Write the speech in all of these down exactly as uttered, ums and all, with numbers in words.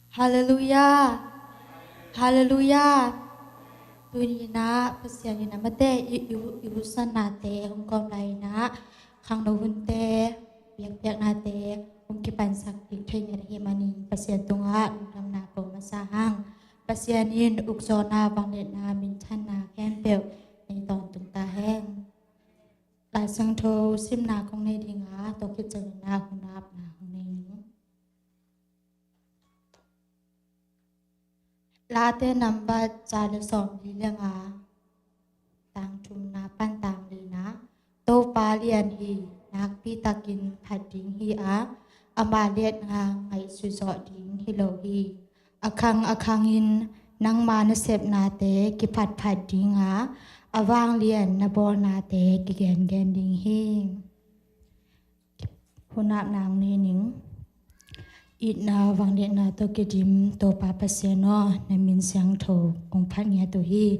Halleluiah. Halleluiah. Tuni in ah Pasian in amate i, i, i husannate hong kawm lai in ah khangno hunte, biakpiaknate hong kipansak kik thei ngiat ahih manin Pasian tungah lungdamna ko masa hang. Pasian in ukzawhna, vangliatna, minthanna khempeuh nei tawntung ta hen. Lai Siangtho simna kong nei ding a, tua khit ciangin ah hun apna hong nei ning. Late nambat za le sawmli le nga, tang thumna pan tang lina. Topa lian hi, nakpi takin phat ding hi a, ama liatna ngaihsut zawh ding hi lo hi. A khang a khangin nangma nasepnate kiphatphat ding a, a vanglian na bawlnate kigengen ding hi. Hun apna hong nei ning. Itna, vangliatna tawh kidim Topa Pasian aw, na min siangtho kong phat ngiat uh hi.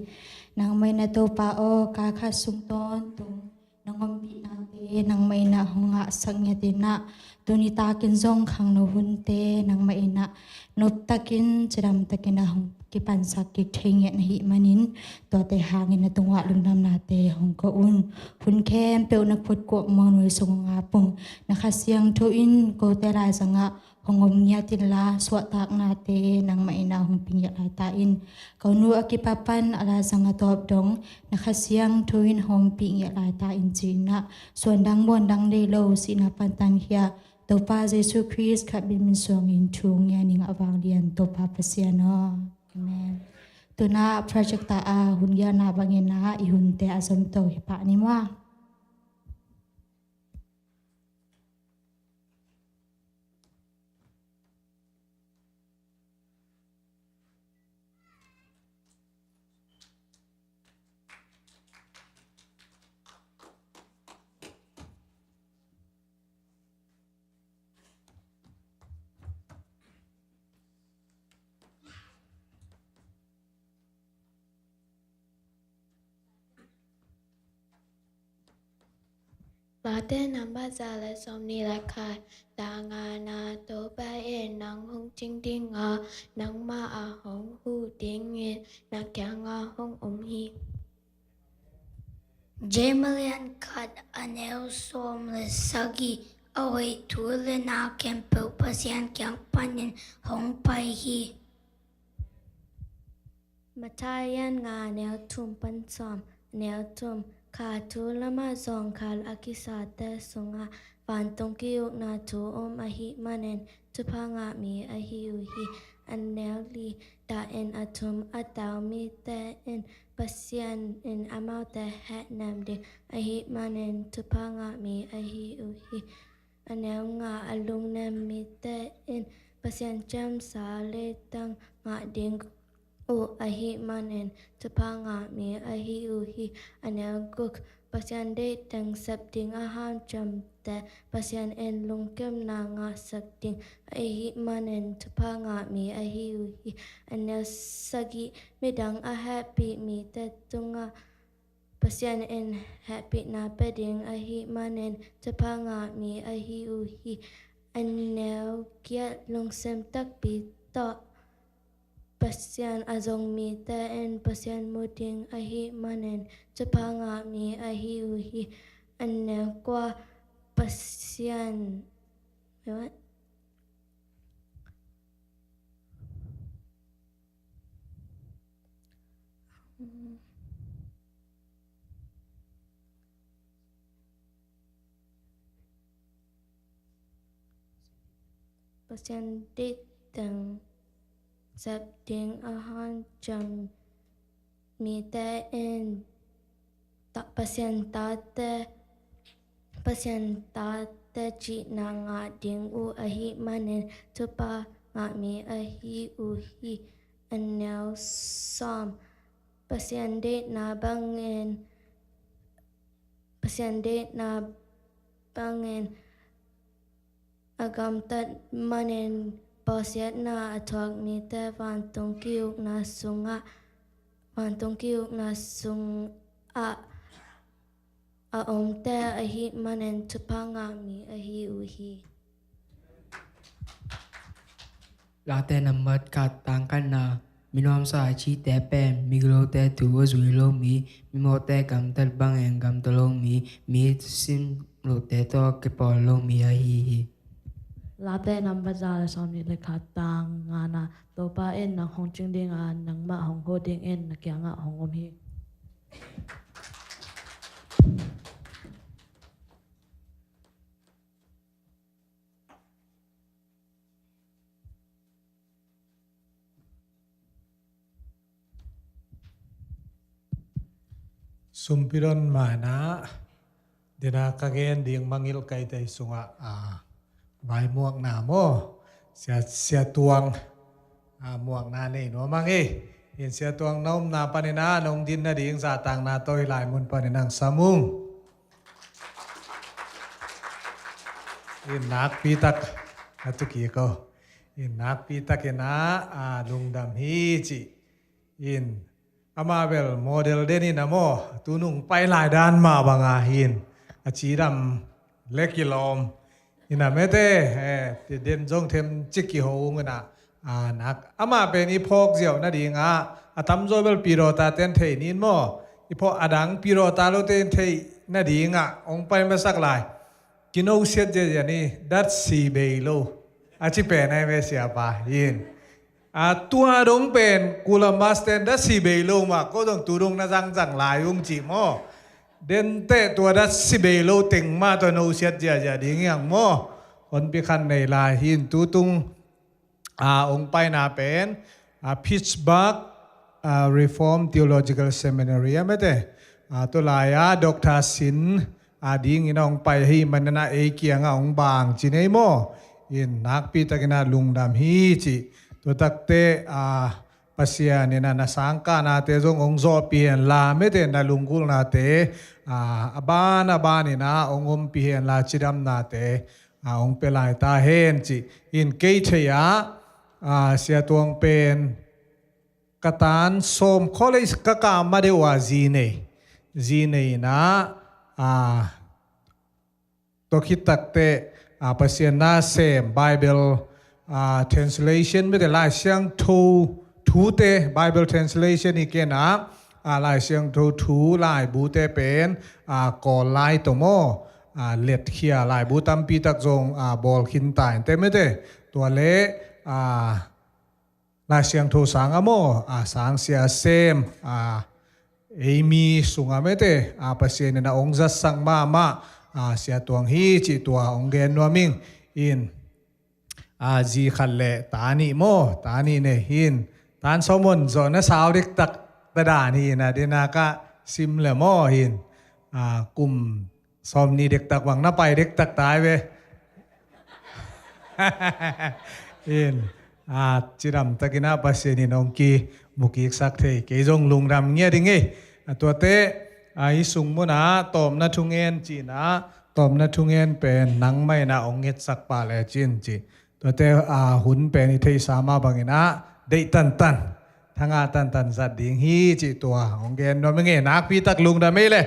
Nangmah in ah Topa aw, kal khat sung tawntung nong ompihnate nangmah in ah hong ngahsak ngiat in ah, tuni takin zong khangno hunte nangmah in ah noptakin, cidamtakin ah hong kipansak kik thei ngiat na hih manin, tuate hangin na tungah lungdamnate hong ko un. Hun khempeuh na khut kuamah nuai sung hong ap ung. Na Kha Siangtho in kote laizangah hong om ngiat inla, suahtaknate nangmah in ah hong pia ngiat lai ta in. Ko nu a kipat pan a laizang a tawp dong na Kha Siangtho in hong pia ngiat lai ta in, ci-in ah suandang muandang nei lo sihna pan tankhia Topa Jesu Khrist khat bek min suangin thu ngen ning. A vanglian Topa Pasian aw. Amen. Tu-in ah projector a hun gelhna bangin ah i hunte a zom to hi pah ni maw. Late nambat za le sawmnih le khat, tang ngana. Topa in nang hong cing ding a, nangmah a hong huh dingin na kiangah hong om hi. Jeremiah khat, a neu sawm le sagih. A hoih thu le na khempeuh Pasian kiang panin hong pai hi. Matthai a neu thum pan sawm. A neu thum. Kha thu lamah zawngkhal a kisate sungah vantung ki-ukna thu om ahih manin thupha ngah mi ahi uh hi. A neu li. Tah in a thum a tau mite in Pasian in amaute hehnem ding ahih manin thupha ngah mi ahi uh hi. A neu nga. A lungnem mite in Pasian ciamsa leitang ngah ding uh ahih manin thupha ngah mi ahi uh hi. A neu guk. Pasian deih teng sep ding a hanciamte Pasian in lungkimna ngahsak ding ahih manin thupha ngah mi ahi uh hi. A neu sagih. Midang a hehpih mite tungah Pasian in hehpihna pia ding ahih manin thupha ngah mi ahi uh hi. A neu giat. Lungsim takpi tawh Pasian a zong mite in Pasian mu ding ahih manin thupha ngah mi ahi uh hi. A neu kua. Pasian, wait, what? Pasian deih teng sep ding a hanciam mite in ta-, Pasian tate, Pasian tate cihna ngah ding uh ahih manin thupha ngah mi ahi uh hi. A neu sawm. Pasian deihna bangin, Pasian deihna bangin a gamtat manin bawlsiatna a thuak mite vantung ki-ukna sungah, vantung ki-ukna sungah a omte ahih manin thupha ngah mi ahi uh hi. Late nambat khat tang khatna, mi nuamsa a cihte pen migilote thu a zui lo mi, mimawhte gamtat bangin gamta lo mi, mi sim lohte tawh kipawl lo mi ahi hi. Late nambat za le sawmnih le khat tang ngana, Topa in nang hong cing dinga, nangmah hong huh dingin na kiangah hong om hi. Sumpi don mana dena ka gen ding mangilh kaite sungah, a, vai muakna maw, sia, sia tuang, a, muakna nei nuam ang hi. In sia tuang na omna panina nong din nading zahtakna tawh hih lai mun panin ang sam ung. In nakpi tak a tuki ko. In nakpi takin a, a, lungdam hi ci. In ama bel model den in a maw, tunung pai lai dan mah banga hin a cidam le kilawm. Ina mete, eh, ti den zong them cik kiho ung ina, ah, nak. Ama pen i phawk ziau nadinga, a tamzaw bel pilota ten thei nin maw. I phawk adang pilota lo ten thei nadinga, ong pai masak lai. Kino siat ziazia ni, dat si bei lo. A ci pen ai ve siapa, in. A tua dong pen, kula masten dat si bei lo ma, ko dong tu dong na zangzang lai ung ci maw. Den teh tua dat si bei lo teng ma tua no siat ziazia ding iang maw. Honpi khan nei lai hin tutung, a, ong paina pen, a, Pittsburgh, a, Reformed Theological Seminary a mete. A, tua lai a Doctor Sin, a, dingin ong pai hi manana ei kianga ong bang ci nei maw. In nakpi takina lungdam hi ci. Tua takte, a, Pasian ina na sangkahnate zong ong zawhpi hen la, mete na lunggulhnate, a, a ban a banina ong ompih hen la, cidamnate, a, ong pia lai ta hen ci. In kei thei a, a, sia tuang pen ka tan sawm college ka kah ma deuh a zi nei. Zi nei ina, a, Tua khit takte, a, Pasian na sem Bible, a, translation mete Lai Siangtho thute, Bible translation hi kena, a, Lai Siangtho thu laibute pen, a, Kawl lai tawh maw, a, letkhia laibu tampi tak zong, a, bawl khin ta in te mete. Tua le, a, Lai Siangtho sang a maw, a, sang sia sem, a, ei mi sunga mete, a, Pasian ina ong zatsak mahmah, a, sia tuang hi ci tua ong gen nuam ing in, a, zi khat le ta nih maw, ta nih nei hin, tan sawmon zawh na sau diktak ta dan hi na dina ka sim le maw hin, a, kum sawm ni dektak bang na pai dektak tai ve. In, a, cidam takina Pasian in ong ki mukiksak thei. Kei zong lungdam ngia ding ei. A, tuate, a, i sung muna tawpna thungen cina, tawpna thungen pen nangmah ina ong ngetsak pa le cin ci. Tuate, a, hun pen i theisa mah bangina deih tantan, thanga tantan zat ding hi ci tua ong gen nuam ing ei, nakpi tak lungdam ei le.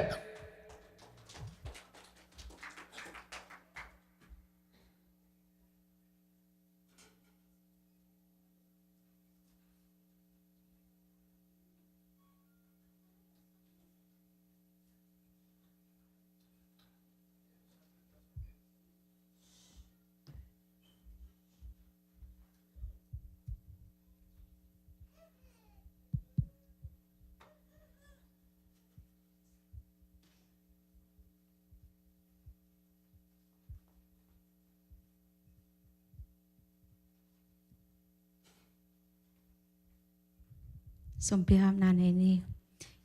Sumpi hapna nei ni.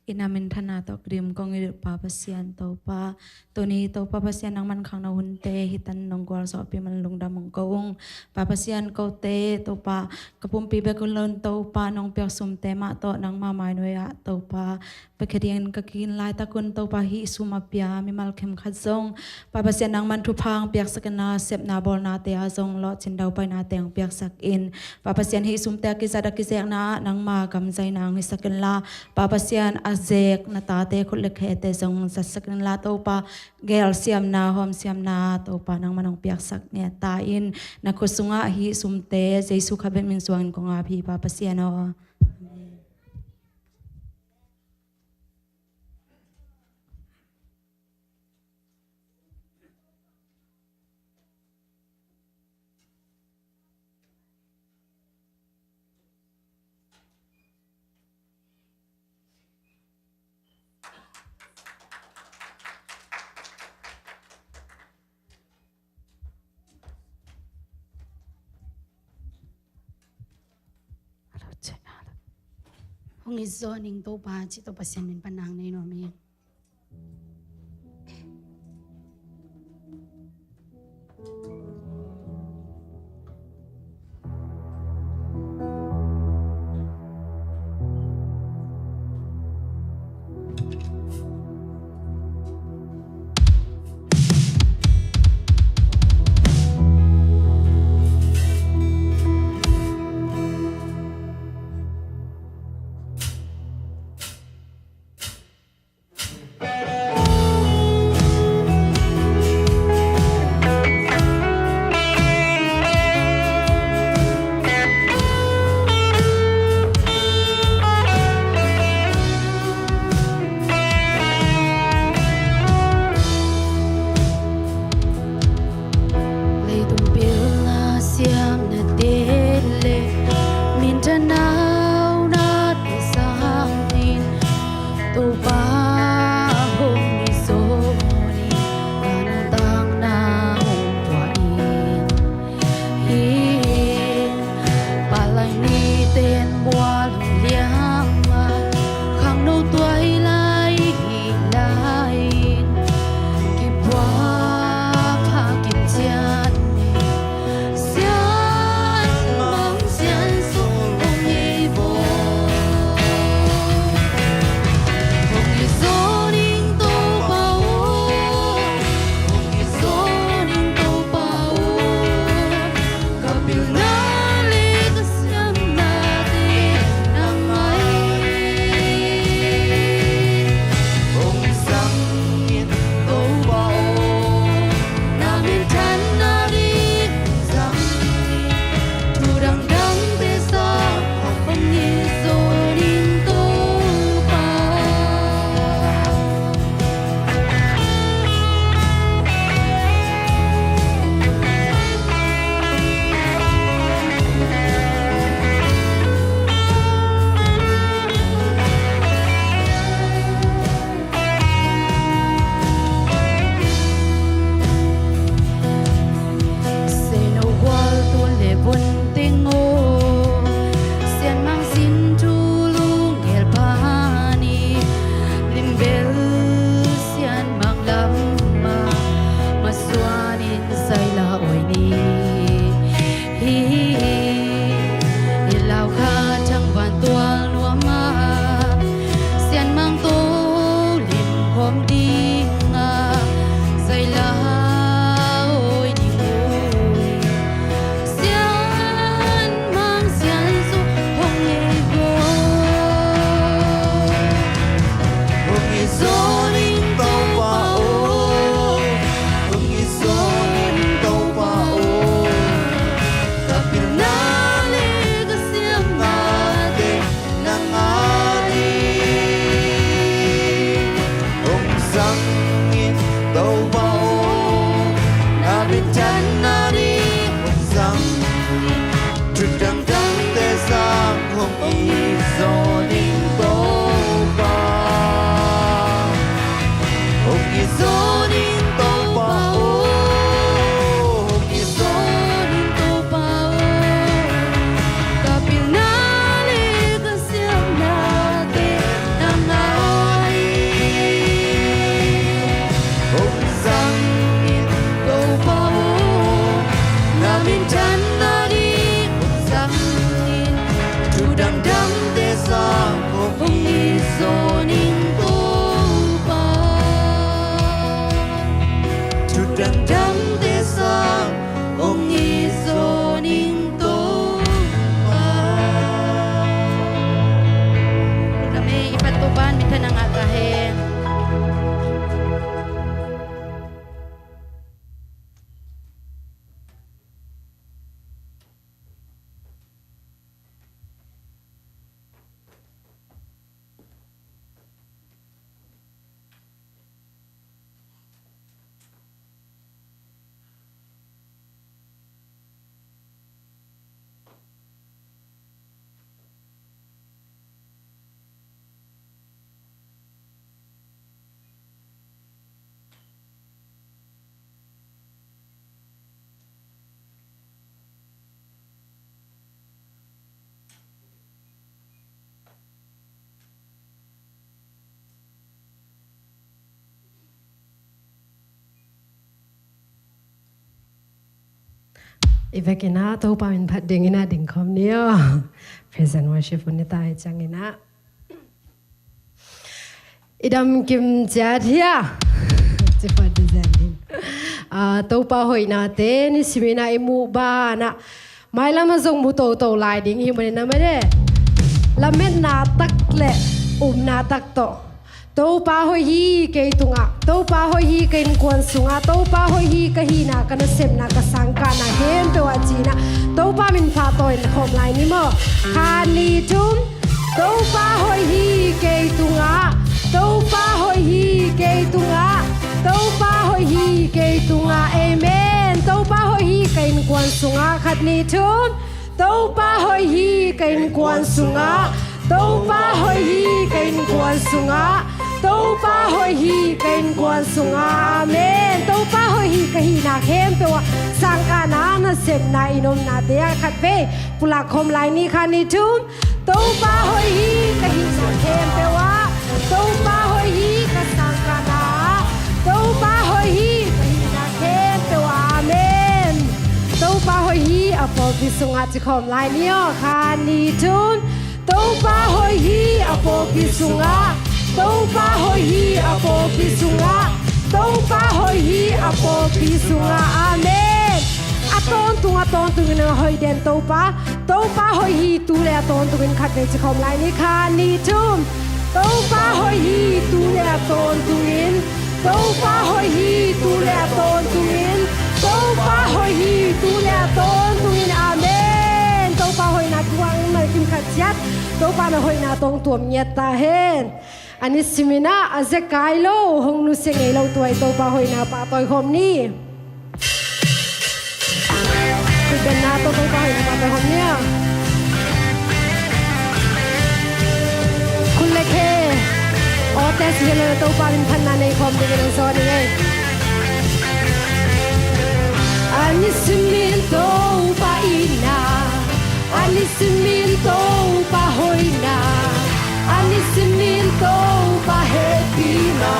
I na minthanna tawh dim kong it Pa Pasian Topa. Tuni Topa Pasian nangman khangno hunte hitan nong gualzawhpih man lungdam ong ko ung. Pa Pasian kote Topa ka pumpi bek un lo in Topa nong piak sumte mah tawh nangma mainuai ah Topa pia khia dingin ka kikin laitak un Topa hih sum a pia mimal khem khat zong Pa Pasian nangman thupha ang piaksak inla, sepna bawlnate ah zong lawhcin daupainate ang piaksak in. Pa Pasian hih sumte a kizat a kizekna ah nangma gamzaina ang hisak inla, Pa Pasian a zek na tate khut le khete zong zatsak in la Topa, gelsiamna hawmsiamna Topa nangman hong piaksak ngiat ta in. Na khut sungah hih sumte Jesu Khazih min suangin kong ap hi Pa Pasian aw. Amen. Hong it zaw ning Topa, cih tawh Pasian min pan nang nei nuam ing. I vekin ah Topa min phat dingin ah dingkhawm ni aw. Praise and worship hun ni ta hi ciangin ah, i damkim ciat hia? Ci phat ding zen ding. Ah, Topa hoihnate nisimin ah i muh banah mailam ah zong mu toto lai ding hi manin ah mede. Lametna tak le upna tak tawh Topa hoih hi kei tungah, Topa hoih hi ka innkuan sungah, Topa hoih hi ka hihna, ka nasepna, ka sangkahna khempeuh ah ci-in ah Topa min phat tawh in khawm lai ni maw. Khat, nih, thum. Topa hoih hi kei tungah, Topa hoih hi kei tungah, Topa hoih hi kei tungah. Amen. Topa hoih hi ka innkuan sungah. Khat, nih, thum. Topa hoih hi ka innkuan sungah, Topa hoih hi ka innkuan sungah, Topa hoih hi ka innkuan sungah. Amen. Topa hoih hi ka hihna khempeuh ah sangkahna, nasepna, i nopnate ah khat vei pulak khawm lai ni. Khat, nih, thum. Topa hoih hi ka hihna khempeuh ah, Topa hoih hi ka sangkahna ah, Topa hoih hi ka hihna khempeuh ah. Amen. Topa hoih hi a pawlpi sungah ci khawm lai ni aw. Khat, nih, thum. Topa hoih hi a pawlpi sungah, Topa hoih hi a pawlpi sungah, Topa hoih hi a pawlpi sungah. Amen. A tawntung, a tawntungin a hoih den Topa. Topa hoih hi tu le a tawntungin khat vei ci khawm lai ni. Khat, nih, thum. Topa hoih hi tu le a tawntungin, Topa hoih hi tu le a tawntungin, Topa hoih hi tu le a tawntungin. Amen. Topa hoihna thu a ngai kim khat ciat, Topa na hoihna tawh tuam ngiat ta hen. A nisimin ah a zekai lo, hong nusia ngei lo, tua i Topa hoihna pahtawi khawm ni. Khut bengna tawh Topa hoihna pahtawi khawm ni aw. Khut le khe awte si le Topa min phatna nei khawm dingin hong sawl ning ei. A nisimin Topa itna, a nisimin Topa hoihna, a nisimin Topa hehpihna,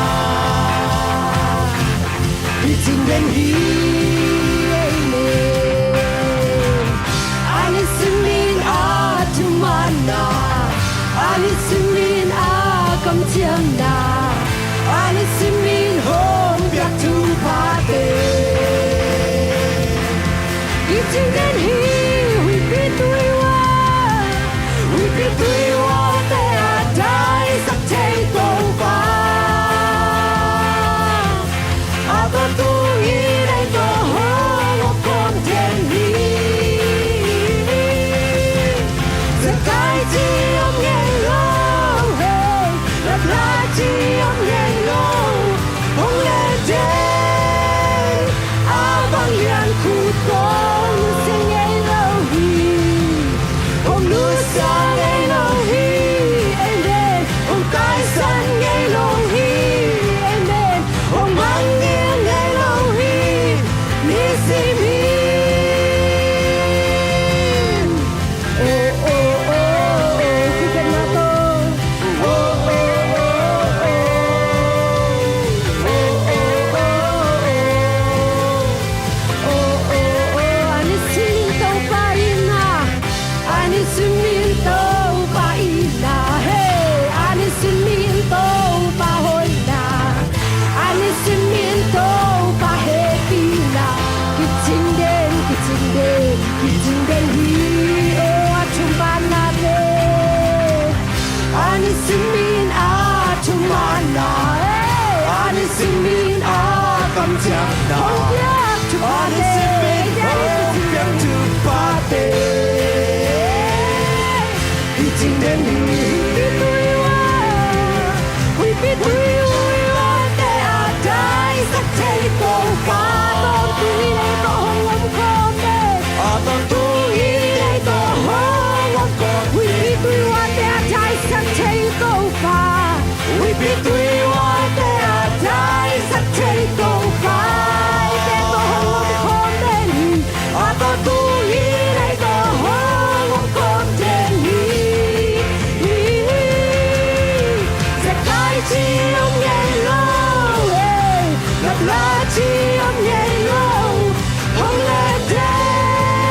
i cing den hi ei maw. A nisimin a thumanna, a nisimin a kamciamna, a nisimin hong piak thuphate, i cing den hi. Huihpi tuihual, huihpi tuihualte a daisak thei Topa, a tawntung in ei tawh hong om khawm den hi. Zekai ci om ngei lo, hei, laplai ci om ngei lo, hong leh den a bang lian khut kong nusia ngei lo hi. Hong nusia ngei lo hi. Amen. Hong taisan ngei lo hi. Amen. Hong mangngilh ngei lo hi. Nisimin. Oh, oh, oh, oh, khut bengna tawh. Oh, oh, oh, oh. Oh, oh, oh, oh. Oh, oh, oh, a nisimin Topa itna, a nisimin Topa itna, hey, a nisimin Topa hoihna, a nisimin Topa hehpihna, kicing den, kicing den, kicing den hi, oh, a thumanna te. A nisimin a thumanna, eh, a nisimin a kamciamna, hong piak thuphate, a nisimin hong piak thuphate, i cing den hi. Huihpi tuihual, huihpi tuihualte a daisak thei Topa, tawntung in ei tawh hong om khawm den. A tawntung in ei tawh hong om khawm den. Huihpi tuihualte a daisak thei Topa, huihpi tuihualte a daisak thei Topa, eite tawh hong om khawm den hi. A tawntung in ei tawh hong om khawm den hi. Zekai ci om ngei lo, eh, laplai ci om ngei lo, hong leh den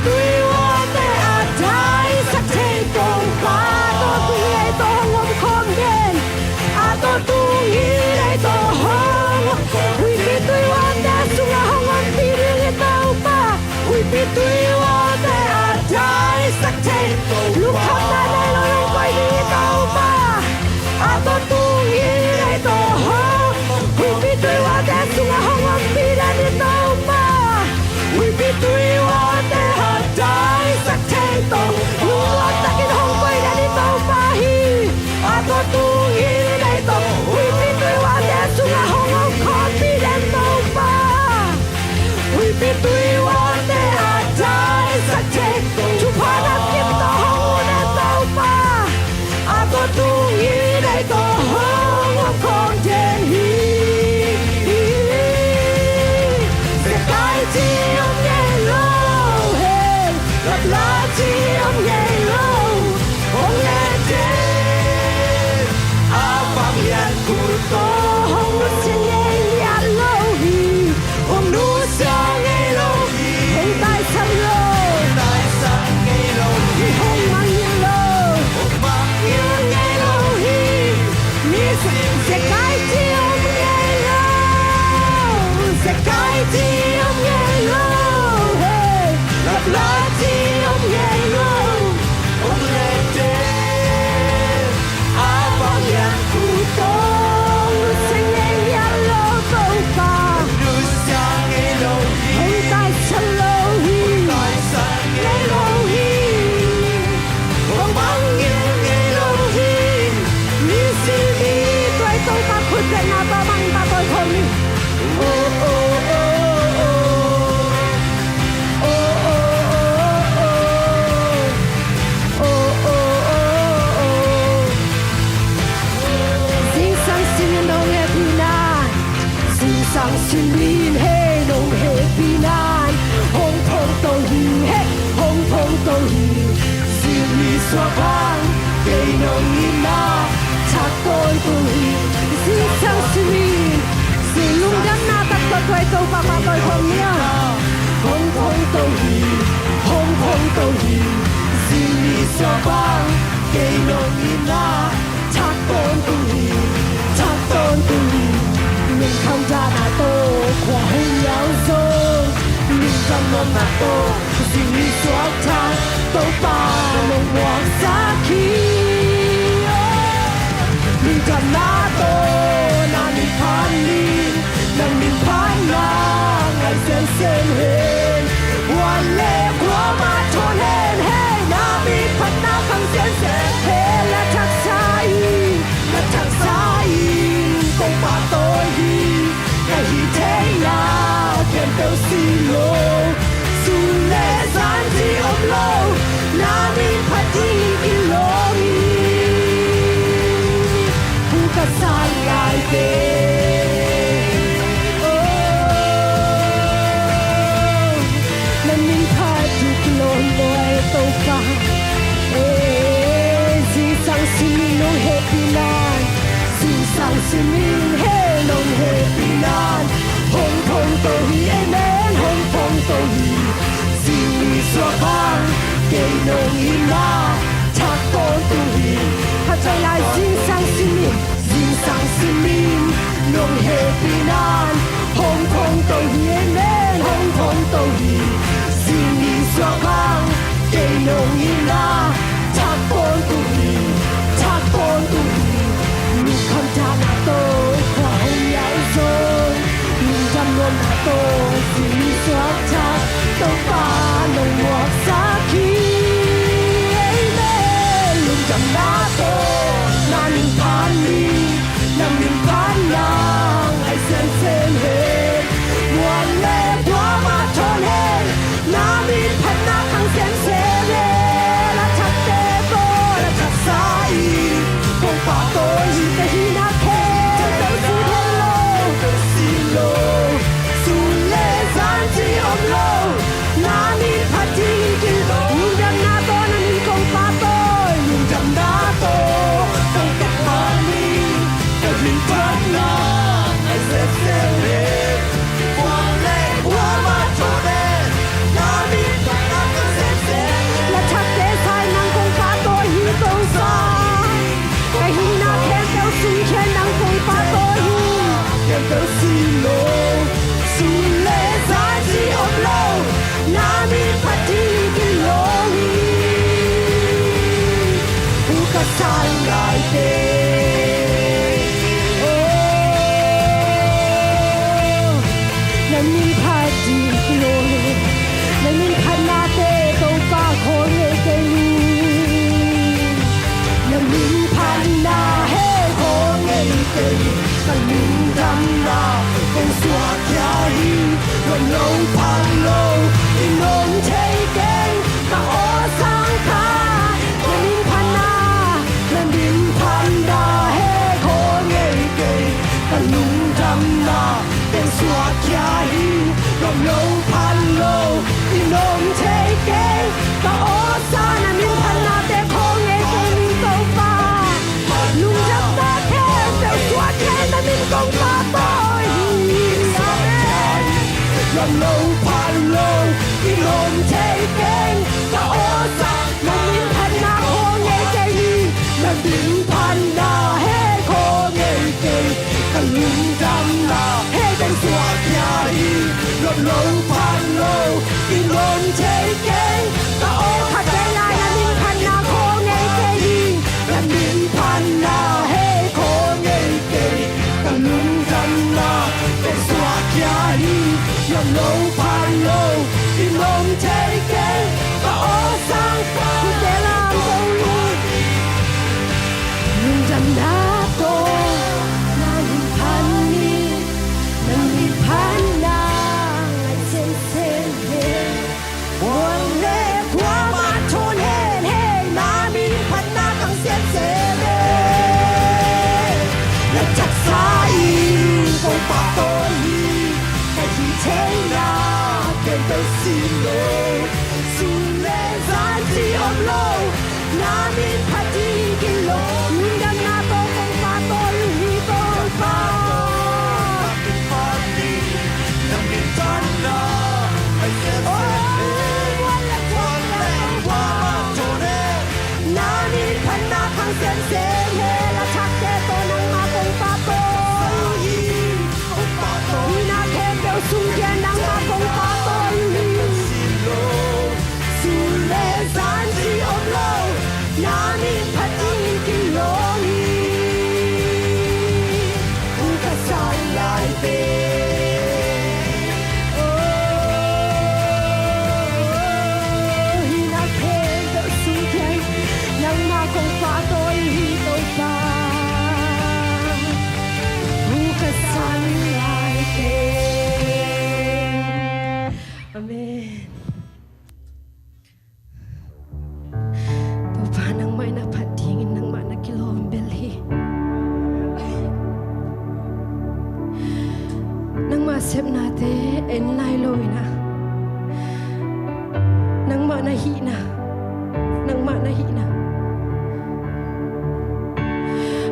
Tui uate a daisak thei Topa, a tawh tung i lei tawh hong om khawm den. A tawh tung i lei tawh hong om. Huipi tui uate sungah hong ompih ding i Topa. Huipi tui uate a daisak thei. Lungkhamna nei lo hong koih ding i Topa. A tawh tung i lei tawh hong. Huipi tui uate sungah hong ompih den i Topa. Huipi tui uate a daisak thei Topa. Lungnuam takin hong koih den i Topa hi. A tawh tung i lei tawh. Huipi tui uate sungah hong om khawmpih den Topa. Huipi tui uate a daisak thei. Thupha na kim tawh hong ut den Topa. A tawh tung i lei tawh hong om khawm den hi. Zekai ci om ngei lo hi. Lapla ci om ngei lo. Hong len den. A vanglian khut tawh hong nusia ngei lian lo hi. Hong nusia ngei lo hi. Hong taisan lo. Taisan ngei lo hi. Hong mangngilh lo. Hong mangngilh ngei lo hi. Misim zekai ci om ngei lo. Zekai ci om ngei lo. Hey. Lapla ci om ngei lo. Hong len den. A vanglian khut tawh hong nusia ngei lian lo Topa. Hong nusia ngei lo hi. Hong taisan lo hi. Hong taisan ngei lo hi. Hong mangngilh ngei lo hi. Misi mi tua i Topa khut bengna tawh mangngilh tawh khawm ni. Oh, oh, oh, oh. Oh, oh, oh, oh. Oh, oh, oh, oh. Zingsang simin hong hehpihna. Zingsang simin hei nong hehpihna. Hong phong to hi, hei, hong phong to hi. Zing ni suak bang, kei nong itna. Thak tawntung hi, zingsang simin. Zing lungdamna tak tawh tua i Topa pahtawi khawm ni a. Hong phong to hi, hong phong to hi. Zing ni suak bang, kei nong itna. Thak tawntung hi, thak tawntung hi. Lungkham dahna tawh khua hong yau zong, lungdam nuamna tawh zing ni suak thak, Topa nong muaksak hi. Lungdamna tawh na min phat ni, na min phatna ngai semsem hen. Muan le kuamah thawn hen, hei, na min phatna khang semsem hen. La thaksa in, la thaksa in kong pahtawi hi. Ka hih theihna khempeuh si lo, sun le zan ci om lo, na min phat ding kilawm hi. Pu ka san lai te. Oh, na min phat ding kilawm lo e Topa. Eh, zingsang simin nong hehpihna. Zingsang simin hei nong hehpihna. Hong phong to hi, amen, hong phong to hi. Zing ni suak bang, kei nong itna. Thak tawntung hi. Pahtawi lai, zingsang simin, zingsang simin nong hehpihna. Hong phong to hi, amen, hong phong to hi. Zing ni suak bang, kei nong itna. Thak tawntung hi, thak tawntung hi. Lungkham dahna tawh khua hong yau zong, lungdam nuamna tawh zing ni suak thak, Topa nong muaksak hi. Amen. Lungdamna tawh na min phat ni, na min phatna ngai semsem hen. Muan le kuamah thawn hen, na min phatna khang semsem hen. Na min phat ding lo, na min phatnate Topa khawl ngei kei ni. Na min phatna he khawl ngei kei ni. Ka lungdamna kong suakkhia hi. Nuam lo phat lo i nuam thei keng ka aw sangkha. Na min phatna, na min phatna he khawl ngei kei. Ka lungdamna kong suakkhia hi. Nuam lo phat lo i nuam thei keng ka aw sa. Na min phatnate khawl ngei kei ni Topa. Lungdamna khempeuh suak kei, na min kong pahtawi hi. Amen. Nuam lo phat lo i nuam thei keng ka aw sa. Na min phatna khawl ngei kei ni. Na min phatna he khawl ngei kei. Ka lungdamna he kong suakkhia hi. Nuam lo phat lo i nuam thei keng ka aw. Khat vei lai, na min phatna khawl ngei kei ni. Na min phatna he khawl ngei kei. Ka lungdamna kong suakkhia hi. Nuam lo phat lo i nuam thei keng ka aw sangkha. Khutte lam kong lut. Lungdamna tawh na min phat ni. Na min phatna ngai semsem hi. Khuavak le khuamah thawn hen, hei, na min phatna khang semsem hi. Na taksa in kong pahtawi hi. Ka hih theihna khempeuh sin lo. Sun le zan ci om lo. Na min phat ding kilo. Lungdamna tawh kong pahtawi uh hi Topa. Na min phatna, ai sem sem. Oh, mual le mual le mual le. Na min phatna khang sem sem hi. La thakte tawh nangmah kong pahtawi hi. Hihna khempeuh sung ciang nangmah kong pahtawi uh hi. Sun le zan ci om lo, na min phat ding kilawm hi. Thu ka san lai teng, oh, hihna khempeuh sung ciang nangmah kong pahtawi hi Topa. Thu ka san lai teng. Amen. Topa, nangmah in a phat dingin nangmah na kilawm bel hi. Nangmah sepnate en lai lo in a, nangmah na hihna, nangmah na hihna.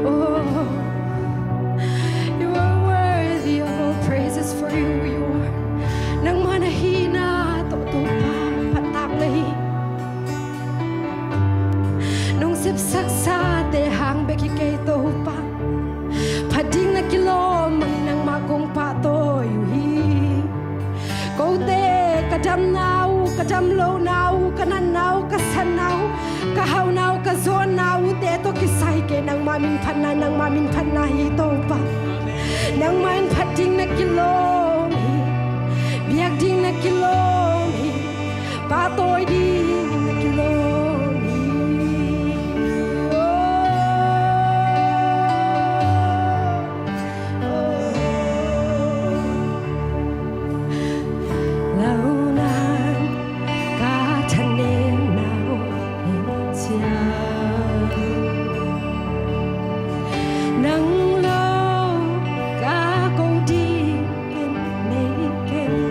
Oh, you are worthy of all praises, for who you are. Nangmah na hihna tawh Topa phattak na hi. Nong sepsaksate hang bek hi kei Topa. Phat ding na kilawm bangin nangmah kong pahtawi uh hi. Kote ka damna uh, ka dam lohna uh, ka natna uh, ka satna uh, ka hauhna uh, ka zawnna uhte tawh kisai kei nangmah min phatna, nangmah min phatna hi Topa. Nangmah in phat ding na kilawm hi. Biak ding na kilawm hi. Pahtawi ding na kilawm hi. Oh, oh. Launan ka thanemna uh hi ciang, nang lo ka ko ding in nei keng.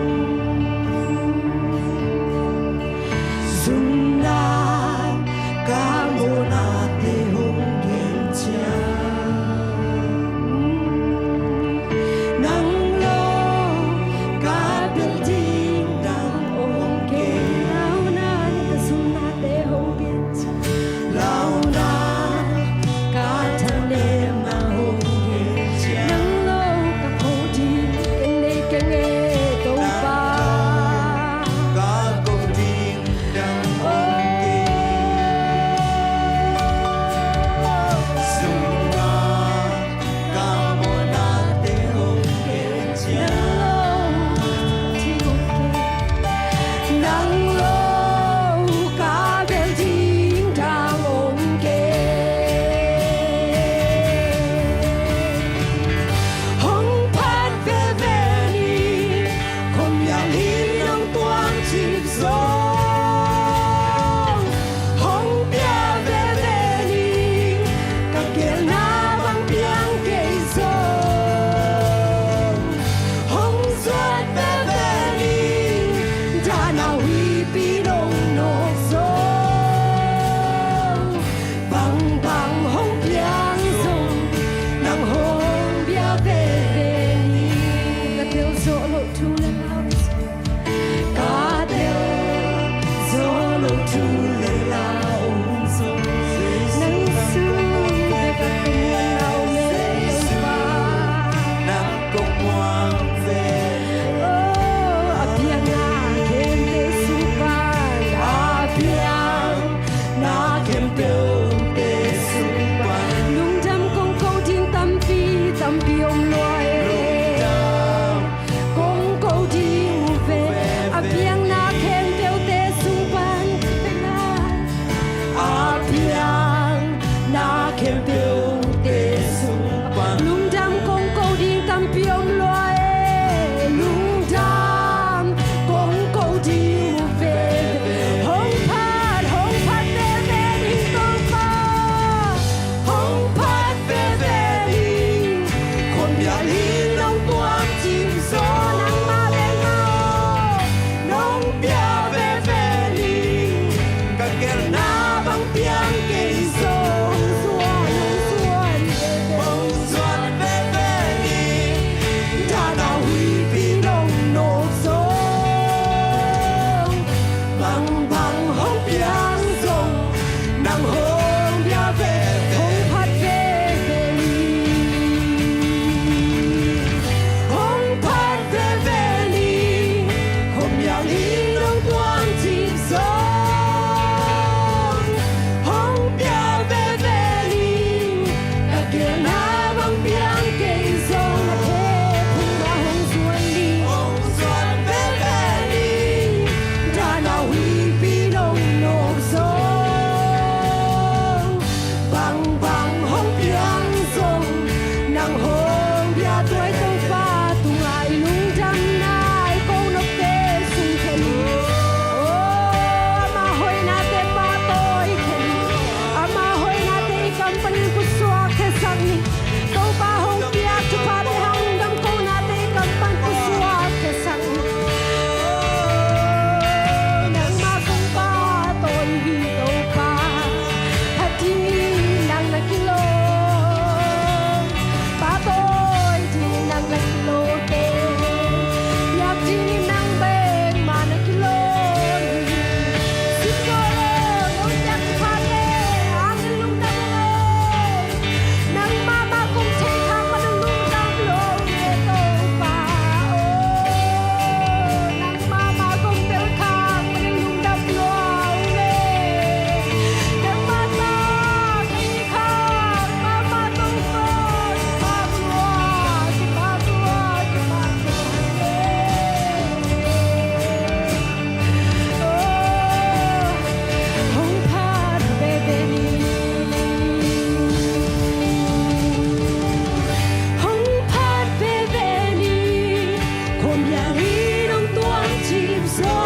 Nang sung bek a kong muan a om e Topa. Oh, a piang na khempeuh sung pan, a piang na khempeuh te sung pan, lungdam kong ko ding tampi tampi om lua e. Lungdam kong ko ding uh ve, a piang na khempeuh te sung pan, a piang na khempeuh te sung pan, lungdam kong ko ding tampi om lua e. Lungdam kong ko ding uh ve. Hong phat, hong phat veve ning Topa. Hong phat veve ning. Khuamial in nong tuam cim zaw, nangmah bek mah aw. Nong pia veve ning. Ka gelna bang piang kei zaw. Hong zuan, hong zuan veve ning. Dahna huihpi nong nawk zaw. Bangbang hong piang zong, nang hong pia veve, hong phat veve ning. Hong phat veve ning. Khuamial in nong tuam cim zaw, hong pia veve ning. Ka gelna bang piang kei zaw, a the phung mah hong zuan ning. Hong zuan veve ning. Dahna huihpi nong nawk zaw. Bangbang hong piang zong, nang hong pia tuai Topa tungah i lungdamna i ko nopte sung khia ni. Oh, ama hoihnate pahtawi khia ni. Ama hoihnate i kam panin pusuak khiasak ni. Topa hong piak thuphate, hong dam konate i kam pan pusuak khiasak ni. Nangmah kong pahtawi hi Topa. Phat dingin nang na kilawm. Pahtawi dingin nang na kilawm. Piak dingin nang bek mah na kilawm hi. Sim zaw lo, nong piak thuphate hangin lungdam ung e. Nangmah mah kong theih khak manin lungdam lo e Topa aw. Nangmah mah kong tel khak manin lungdam lo e. Nangmah tak ka hi khak mahmah Topa, kipak lua, kipak lua, kipak lua e. Hong phat veve ni. Hong phat veve ni. Khuamial in nong tuam cim zaw.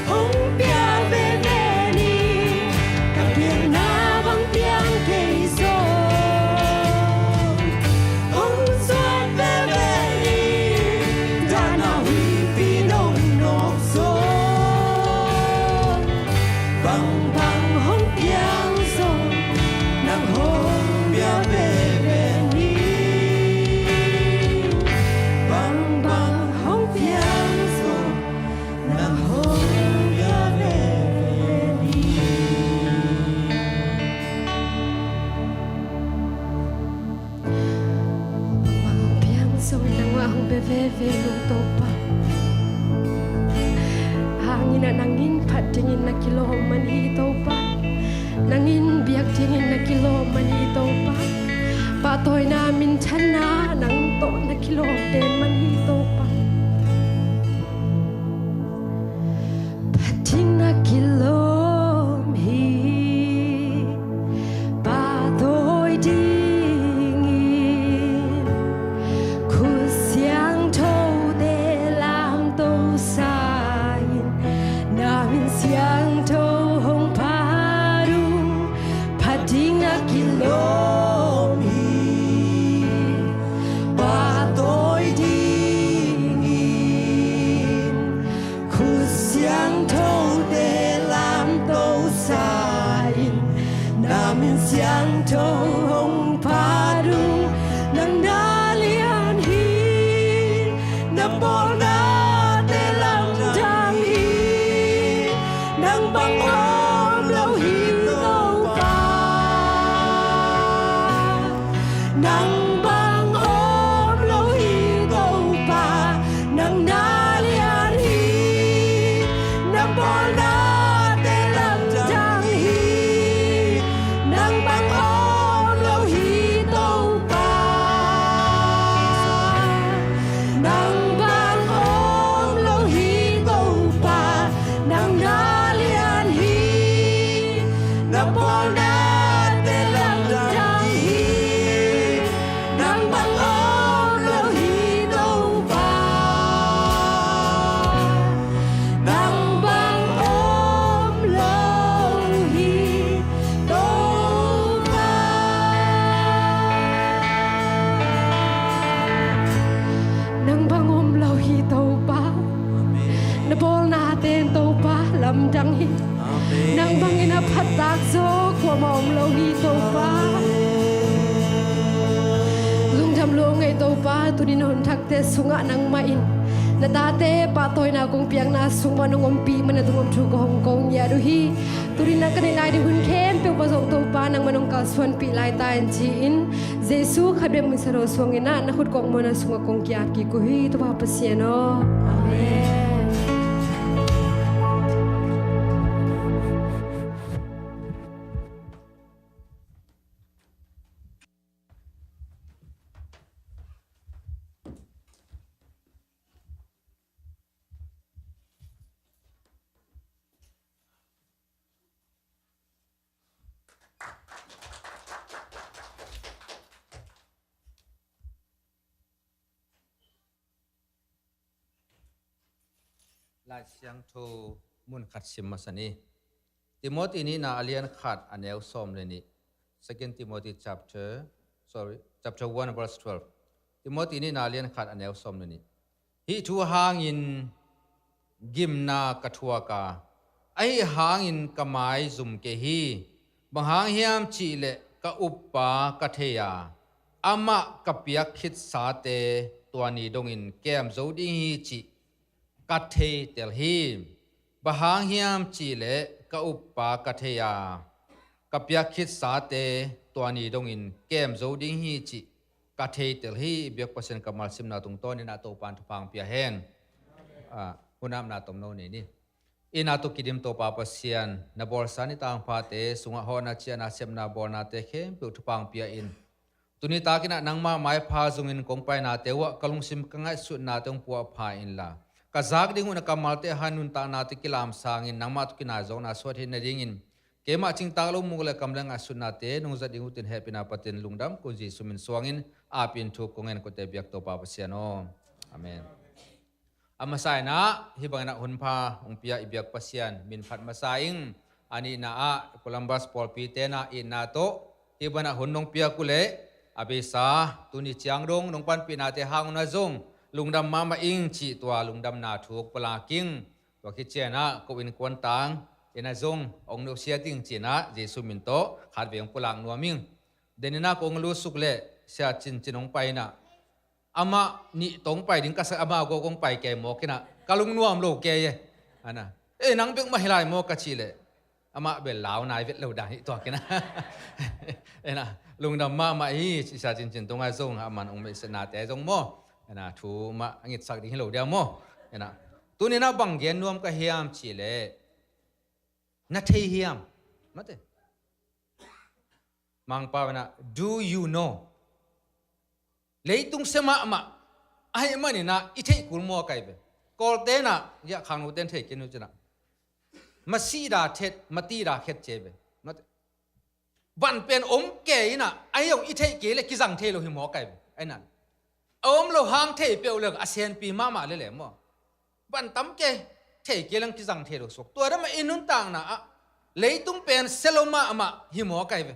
Hong pia veve ni. Ka piakna bang piang kei zaw. Hong zuan veve ni. Dahna huihpi nong nawk zaw. Bangbang hong piang zong, nang hong pia veve ni. Bangbang hong piang zong, nang hong pia veve ni. Bangbang hong piang zong, nangmah hong pia veve ning Topa. Hangin ah nangin phat dingin na kilawm man hi Topa. Nangin biak dingin na kilawm man hi Topa. Pahtawina, minthanna nang tawh na kilawm den man hi Topa. Phat ding na kilawm hi, pahtawi dingin. Khut siangthote lamto sa-in, na min siangtho hong phat ung. Phat ding na kilawm hi, pahtawi dingin. Khut siangthote lamto sa-in, na min siangtho hong phat ung. Nang na lian hi, na pawlnate lamdang hi. Nang bang om lo hi Topa. Nang bang om lo hi Topa. Nang na lian hi. Na bawlnate lamdang hi. Nang bang om lo hi Topa. Nang bang om lo hi Topa. Nang na lian hi. Na bawlnate lamdang hi. Nang bang om lo hi Topa. Nang bang om lo hi Topa. Nang bang om lo hi Topa. Amen. Na bawlnate in Topa lamdang hi. Amen. Nang bangin a phattak zaw kuamah om lo hi Topa. Amen. Lungdam lua ung ei Topa, tuni na hun thakte sungah nangmah in na tate pahtawina kong piakna sung mah nong ompih man a tung om thu ka hong ko ngiat uh hi. Tuni na ka neih lai ding hun khempeuh mah zong Topa nangmah nong kalsuanpih lai ta in ci-in Jesu khat bek min sa lo suangin ah na khut kong muanna sungah kong kiap kik uh hi Topa Pasian aw. Amen. Lai Siangtho mun khat sim masa ni. Timothy nihna a lian khat a neu sawm le nih. Second Timothy chapter, sorry, chapter one verse twelve. Timothy nihna a lian khat a neu sawm le nih. Hih thu hangin gimna ka thuak a, ahi hangin ka maizum kei hi. Bang hang hiam cihleh ka uppa ka thei a, amah ka piak khitsate tua ni dongin kem zo ding hi cih ka theitel hi. Bang hang hiam cihleh ka uppa ka thei a, ka piak khitsate tua ni dongin kem zo ding hi cih ka theitel hi. I biak Pasian kammal simna tungtawnin ah Topan thupha pia hen. Ah, hun apna tomno nei ni. Inn ah tawh kidim Topa Pasian, na bawlsa ni tangphate sungah hawhna ciahna sepna bawlnate khempeuh thupha pia in. Tuni takin ah nangmah maipha zongin kong painate uh ah ka lungsim ka ngaihsutnate hong puahpha inla, ka zak ding uh na kammalte a han nuntaknate kilamsangin nangmah tawh kinai zawkna suah theih nadingin keimah cingtak lo muk le kam le ngaihsutnate nong zat ding uh tin hehpihna patin lungdam ko Jesu min suangin apin thu kong ngen kote biak Topa Pasian aw. Amen. A masa in ah hih bangin ah hunpha hong pia i biak Pasian min phat masa ing. A nihna ah Columbus pawlpi tenah itna tawh hih bangin ah hun nong piak uh leh a beisa tuni ciang dong nong panpihnate hang un ah zong lungdam mahmah ing cih tua lungdamna thu kong pulak ing. Tua khit ciangin ah ko innkuan tang in ah zong hong nusia ding ci-in ah Jesu min tawh khatvei hong pulak nuam ing. Denin ah kong lutsuk leh Sia Cin Cin hong pai in ah amah nih tawh hong pai ding ka sak, amah gawh kong pai kei mawk in ah ka lungnuam lo kei e. Ana, e, nang bek mah hi lai maw ka cih leh amah bel lau nai vet lo dan hi tuak in ah. Ena, lungdam mahmah hi, Sia Cin Cin tungah zong a man hong meihsetnate zong maw. Ena, thu mah a ngitsak ding hi lo dia maw. Ena, tuni in ah bang gen nuam ka hiam cih leh na thei hiam? Mate. Mangpau in ah, do you know? Leitung sia mahmah ahih manin ah i theih kul maw kai ve. Kawlte in ah, ya khangnote in thei kei nu cin ah, masih da thet, mati da khet ci ve. Van pen om kei in ah, ahi zong i theih kei le kizang thei lo hi maw kai ve. Ahi nan a om lo hang thei peuh le a senpi mahmah lele maw. Van tam kei, thei kei leng kizang thei lo suak. Tua dam ah i nuntakna ah leitung pen sia lo mahmah hi maw kai ve.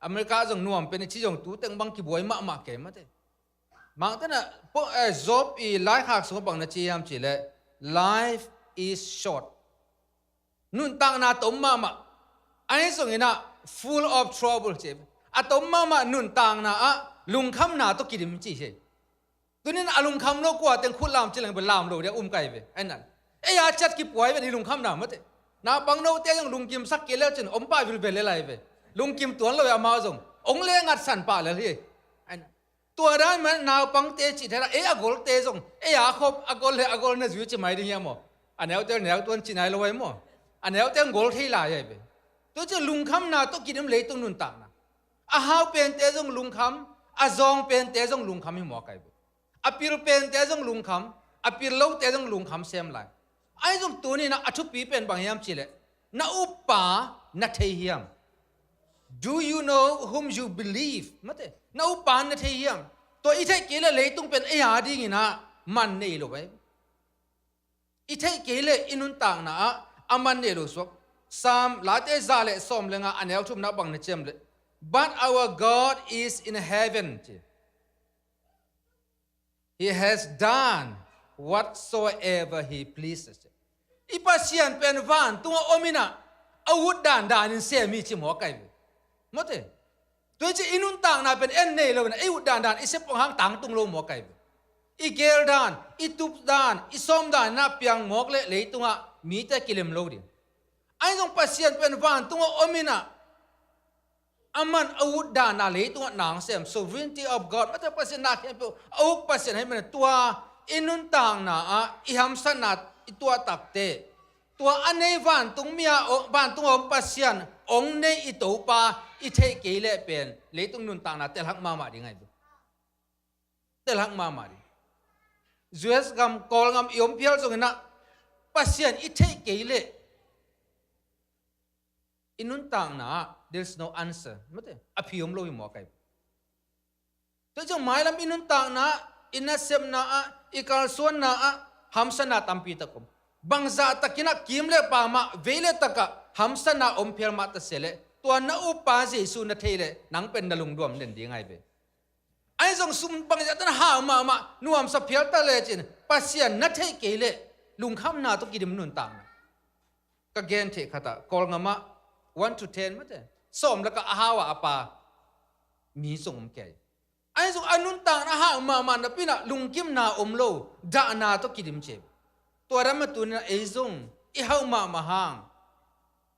America zong nuam pen i ci zong tu teng bang kibuai mahmah kei mate. Mangte in ah, po, eh, Job i laikhak sungah bang na ci hiam cih leh, life is short. Nuntakna tom mahmah. Ahi zongin ah full of trouble ci. A tom mahmah nuntakna ah lungkhamna tawh kidim ci hi. Tunin a lungkham lo kua teng khut lam ci leng bel lam lo dia um kai ve. Ahi nan ei a ciat kipuai ve i lungkhamna mate. Naupang note zong lungkimsak kei lel cin om pah vilvel lel lai ve. Lungkim tuan lo ve amau zong. Ong le ngatsan pah lel hi. Tua dan man naupangte cih thei la, ei a golte zong, ei a khop a gol le a gol na zui ci mai ding hiam maw? A neute neu tuan ci nai lo ai maw? A neute gol thei lai ai ve. Tua ci lungkhamna tawh kidim leitung nuntakna. A hau pente zong lungkham, a zawng pente zong lungkham hi mawk ai ve. A pil pente zong lungkham, a pil lote zong lungkham sem lai. Ai zong tuninah a thupi pen bang hiam cileh, na uppa na thei hiam? Do you know whom you believe? Mate, na uppa na thei hiam? Tua i theih kei le leitung pen ei a dinginah man nei lo ai. I theih kei le i nuntakna ah a man nei lo suak. Sam late za le sawm le nga a neu thumna bang na ciam le, "But our God is in heaven," ci. "He has done whatsoever he pleases." I Pasian pen vantungah om inah a ut dandanin sem hi ci mawk ai ve. Mate, tua hi ci i nuntakna pen en nei lo inah i ut dandan i sep hang tangtung lo mawk ai ve. I gel dan, i tup dan, i sawm dan inah piang mawk le leitungah mite kilem lo ding. Ai zong Pasian pen vantungah om inah a man a ut dana leitungah nang sem, sovereignty of God. Mate, Pasian na khempeuh a uk Pasian hei mana tua i nuntakna ah i hamsatna i tuah takte, tua a nei vantung mi a, vantung a om Pasian ong nei i Topa i theih kei leh pen leitung nuntakna telhak mahmah ding ai. Telhak mahmah ding. U S gam, Kawlgam i om phial zonginah Pasian i theih kei leh i nuntakna ah there's no answer. Mate, a phi om lo hi mawk ai. Tua ciang mailam i nuntakna ah, i nasepna ah, i kalsuanna ah hamsatna tampi tak om. Bangzah takinah kim le pamah vei le takah hamsatna om phial mah ta se leh, tua na uppa Jesu na thei leh nang pen na lungduam den ding ai ve. Ai zong sum bangzah tan hau mahmah nuamsa phial ta lecin Pasian na theih kei leh lungkhamna tawh kidim nuntakna. Ka gen theih khatah Kawlgamah one to ten mate, sawm lakah a hau a a pa mi zong om kei. Ai zong a nuntakna hau mahmah napinah lungkimna om lo, dahna tawh kidim ci. Tua dama tuninah ei zong i hau mahmah hang.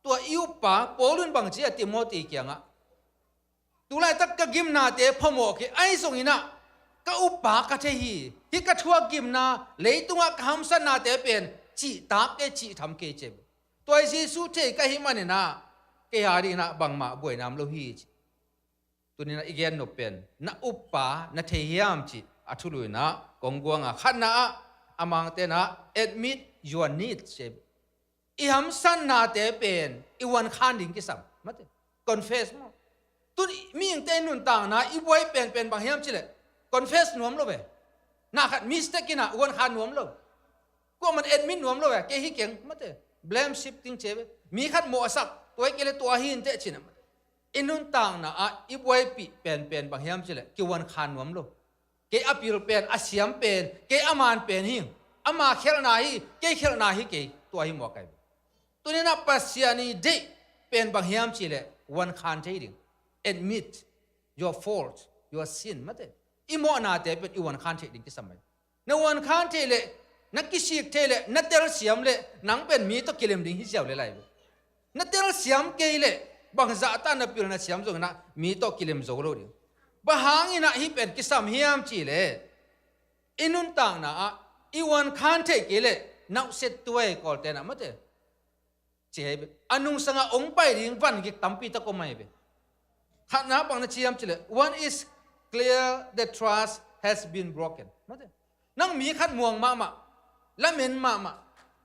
Tua i uppa Paul in bang ci a Timothy kiangah, tulaitak ka gimnate phamawh kei, ai zonginah ka uppa ka thei hi. Hih ka thuak gimna, leitungah ka hamsatnate pen cihtak kei, cihtham kei ci. Tua Jesu thei ka hih maninah kei a dinginah bangmah buaina om lo hi ci. Tuninah i gen nop pen na uppa na thei hiam cih a thulu inah kong guangah khatna ah a mangte inah admit your need ci. I hamsatnate pen i uankhan ding kisam. Mate, confess maw? Tun mihingte i nuntakna i buai penpen bang hiam cileh confess nuam lo ve. Na khat mistake inah uankhan nuam lo. Kuaman admit nuam lo ve, kei hi keng mate. Blame shifting ci ve. Mi khat mawhsak, tua hi kei le tua hi inteh cinah mate. I nuntakna ah i buaipih penpen bang hiam cileh kiuankhan nuam lo. Kei a pil pen, a siam pen, kei a man pen hi. Ama khelhna hi, kei khelhna hi kei, tua hi mawk ai. Tuninah Pasian i deih pen bang hiam cileh uankhan thei ding. Admit your fault, your sin mate. I mawhnate pen i uankhan thei ding kisam ai. Na uankhan thei leh, na kisik thei leh, na telsiam leh nang pen mi tawh kilem ding hi ziau le lai ve. Na telsiam kei leh bangzah ta na pil na siam zonginah mi tawh kilem zo lo ding. Bang hanginah hih pen kisam hiam cileh, i nuntakna ah i uankhan theih kei leh nauhset tuai Kawltenah mate ci hi ve. A nungsangah ong pai ding vangik tampi tak om ai ve. Khatna bang na ci hiam cileh, one is clear that trust has been broken. Mate, nang mi khat muang mahmah, lamen mahmah,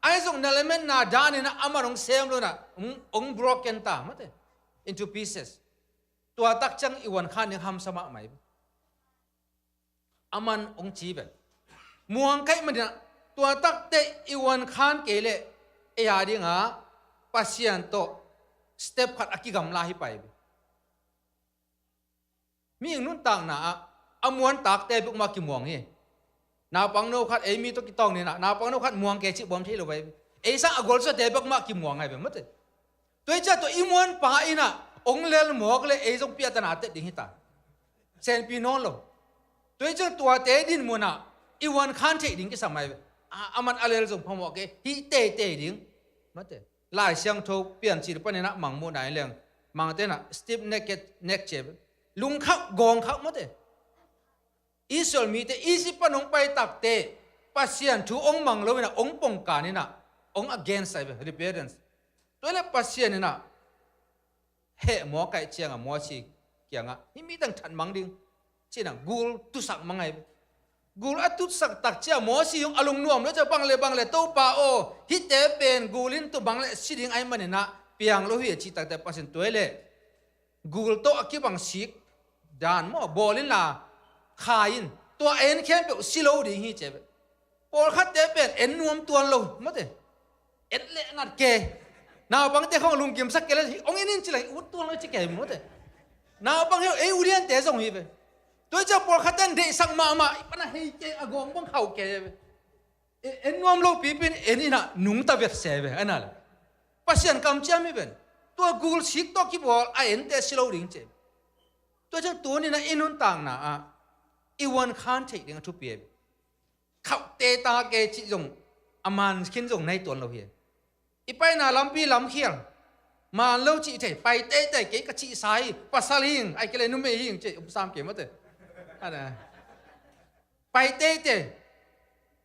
ai zong na lametna daninah aman ong sem lo inah ong, ong broken ta mate, into pieces. Tua tak ciang i uankhan ding hamsa mahmah ai ve. Aman ong ci ven. Muang kaih maninah tua takte i uankhan kei leh ei a dinga Pasian tawh step khat a kigamla hi pai ve. Mihing nuntakna ah a muantakte bekmah kimuang hi. Naupang no khat ei mi tawh kitawng ninah naupang no khat muang kei cih bawm thei lo vai. Ei sang a golsate bekmah kimuang ai ve mate. Tua hi ciah tua i muanpa inah ong lel mawk le ei zong piahtana tet ding hita. Senpi nawn lo. Tua hi ciah tuate dinmunah i uankhan theih ding kisam ai ve. A, aman a lel zong phamawh kei, hih teitei ding mate. Lai Siangtho Piancil panin ah mangmuhna in leng, mangte in ah stiff necked, neck ci ve. Lungkhauh, gawngkhauh mawte. Israel mite Egypt pan hong pai takte, Pasian thu hong mang lo in ah, hong pongkan in ah, hong against ai ve, rebellions. Tua leh Pasian in ah heh mawk ahih ciangah Mosi kiangah, hih mi teng that mang ding ci-in ah gul tusak mang ai ve. Gul a tutsak tak ciang Mosi zong a lungnuam lo ciang, bang le bang le Topa aw, hihte pen gul in tu mang leh si ding ahih manin ah piang lo hi a cih takte, Pasian tua leh gul tawh a kibang sik dan maw, bawl inla khai in, tua a en khempeuh si lo ding hi ci ve. Pawlkhatte pen en nuam tuan lo mawte. En leh ngat kei. Naupangte khawng lungkimsak kei leh hong en in ci leng ut tuan lo ci kei mawte. Naupang hi lo, ei uliante zong hi ve. Tua hi ciang pawlkhatte in deihsak mahmah, i pan a hei kei, a gawng bang khauh kei ve. E, en nuam lo pipi in en in ah nungta vet se ve, a na leh. Pasian kamciam hi ven. Tua gul sik tawh kibawl a ente si lo ding ci. Tua ciang tuni in ah i nuntakna ah i uankhan theih ding a thupi hi ve. Khauh teta kei cih zong, a man khin zong nei tuan lo hi. I paina lampi lamkhial man lo cih thei, pai teitei, kei ka cihsa hi, pasal hing, ahih kei leh numei hing ci, um sam kei mawte. A na. Pai teitei,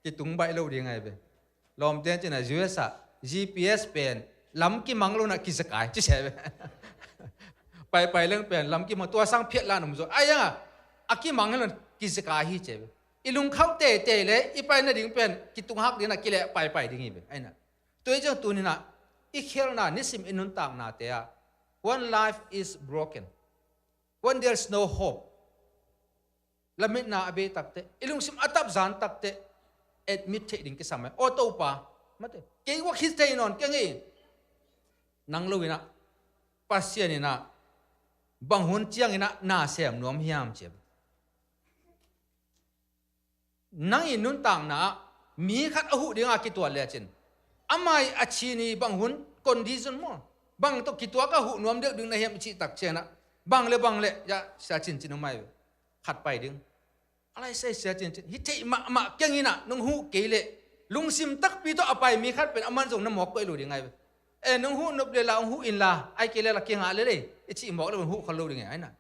kitung baih lo ding ai ve. Lawmte in ci-in ah U S ah G P S pen lam kimang lo in ah kizekai ci se ve. Paipai leng pen lam kimang, tua sang phiat la in om zaw. Ai ang ah, a kimang lo in ah kizekai hi ci ve. I lungkhauh teitei leh i pai nading pen kitung hak ding in ah kileh paipai ding hi ve. Ai na. Tua hi ciang tuni in ah i khelna, nisim i nuntaknate ah, when life is broken, when there's no hope, lametna a bei takte, i lungsim a tapzan takte, admit theih ding kisam e. Aw Topa, mawte, kei vak hi thei nawn keng hi. Nang lo in ah, Pasian in ah bang hun ciangin ah na sem nuam hiam ci ve. Nang i nuntakna ah mi khat a huh dinga kituat lecin, ama i a chin i bang hun, condition maw, bang tawh kituak a huh nuam deuh ding na hiam i cih tak ciangin ah, bang le bang le, ya, sia cincin um ai ve. Khat pai ding. A lai sai sia cincin. Hi theih mahmah keng in ah, nong huh kei leh, lungsim takpi tawh a pai mi khat pen aman zong na mawk koih lo ding ai ve. E, nong huh nop leh la, hong huh inla, ahih kei leh la kingah lel e, i cih mawk leh hong huh khol lo ding e, ai na.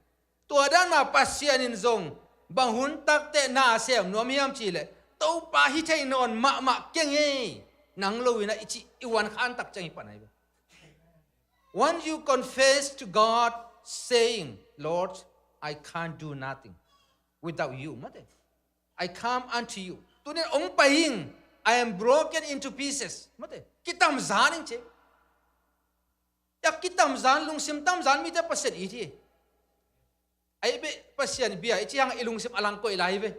Tua dan mah Pasian in zong bang hun takte na sem nuam hiam cih leh, Topa, hi thei nawn mahmah keng e, nang lo in ah i cih, i uankhan tak ciang hi pan ai ve. When you confess to God saying, "Lord, I can't do nothing without you," mawte. "I come unto you." Tuni in hong pai ing, "I am broken into pieces." Mawte. Kitamzan ing ci. Ya, kitamzan, lungsim tamzan mite Pasian it hi. Ai beh, Pasian bia i cih hang i lungsim a lang koih lai ve.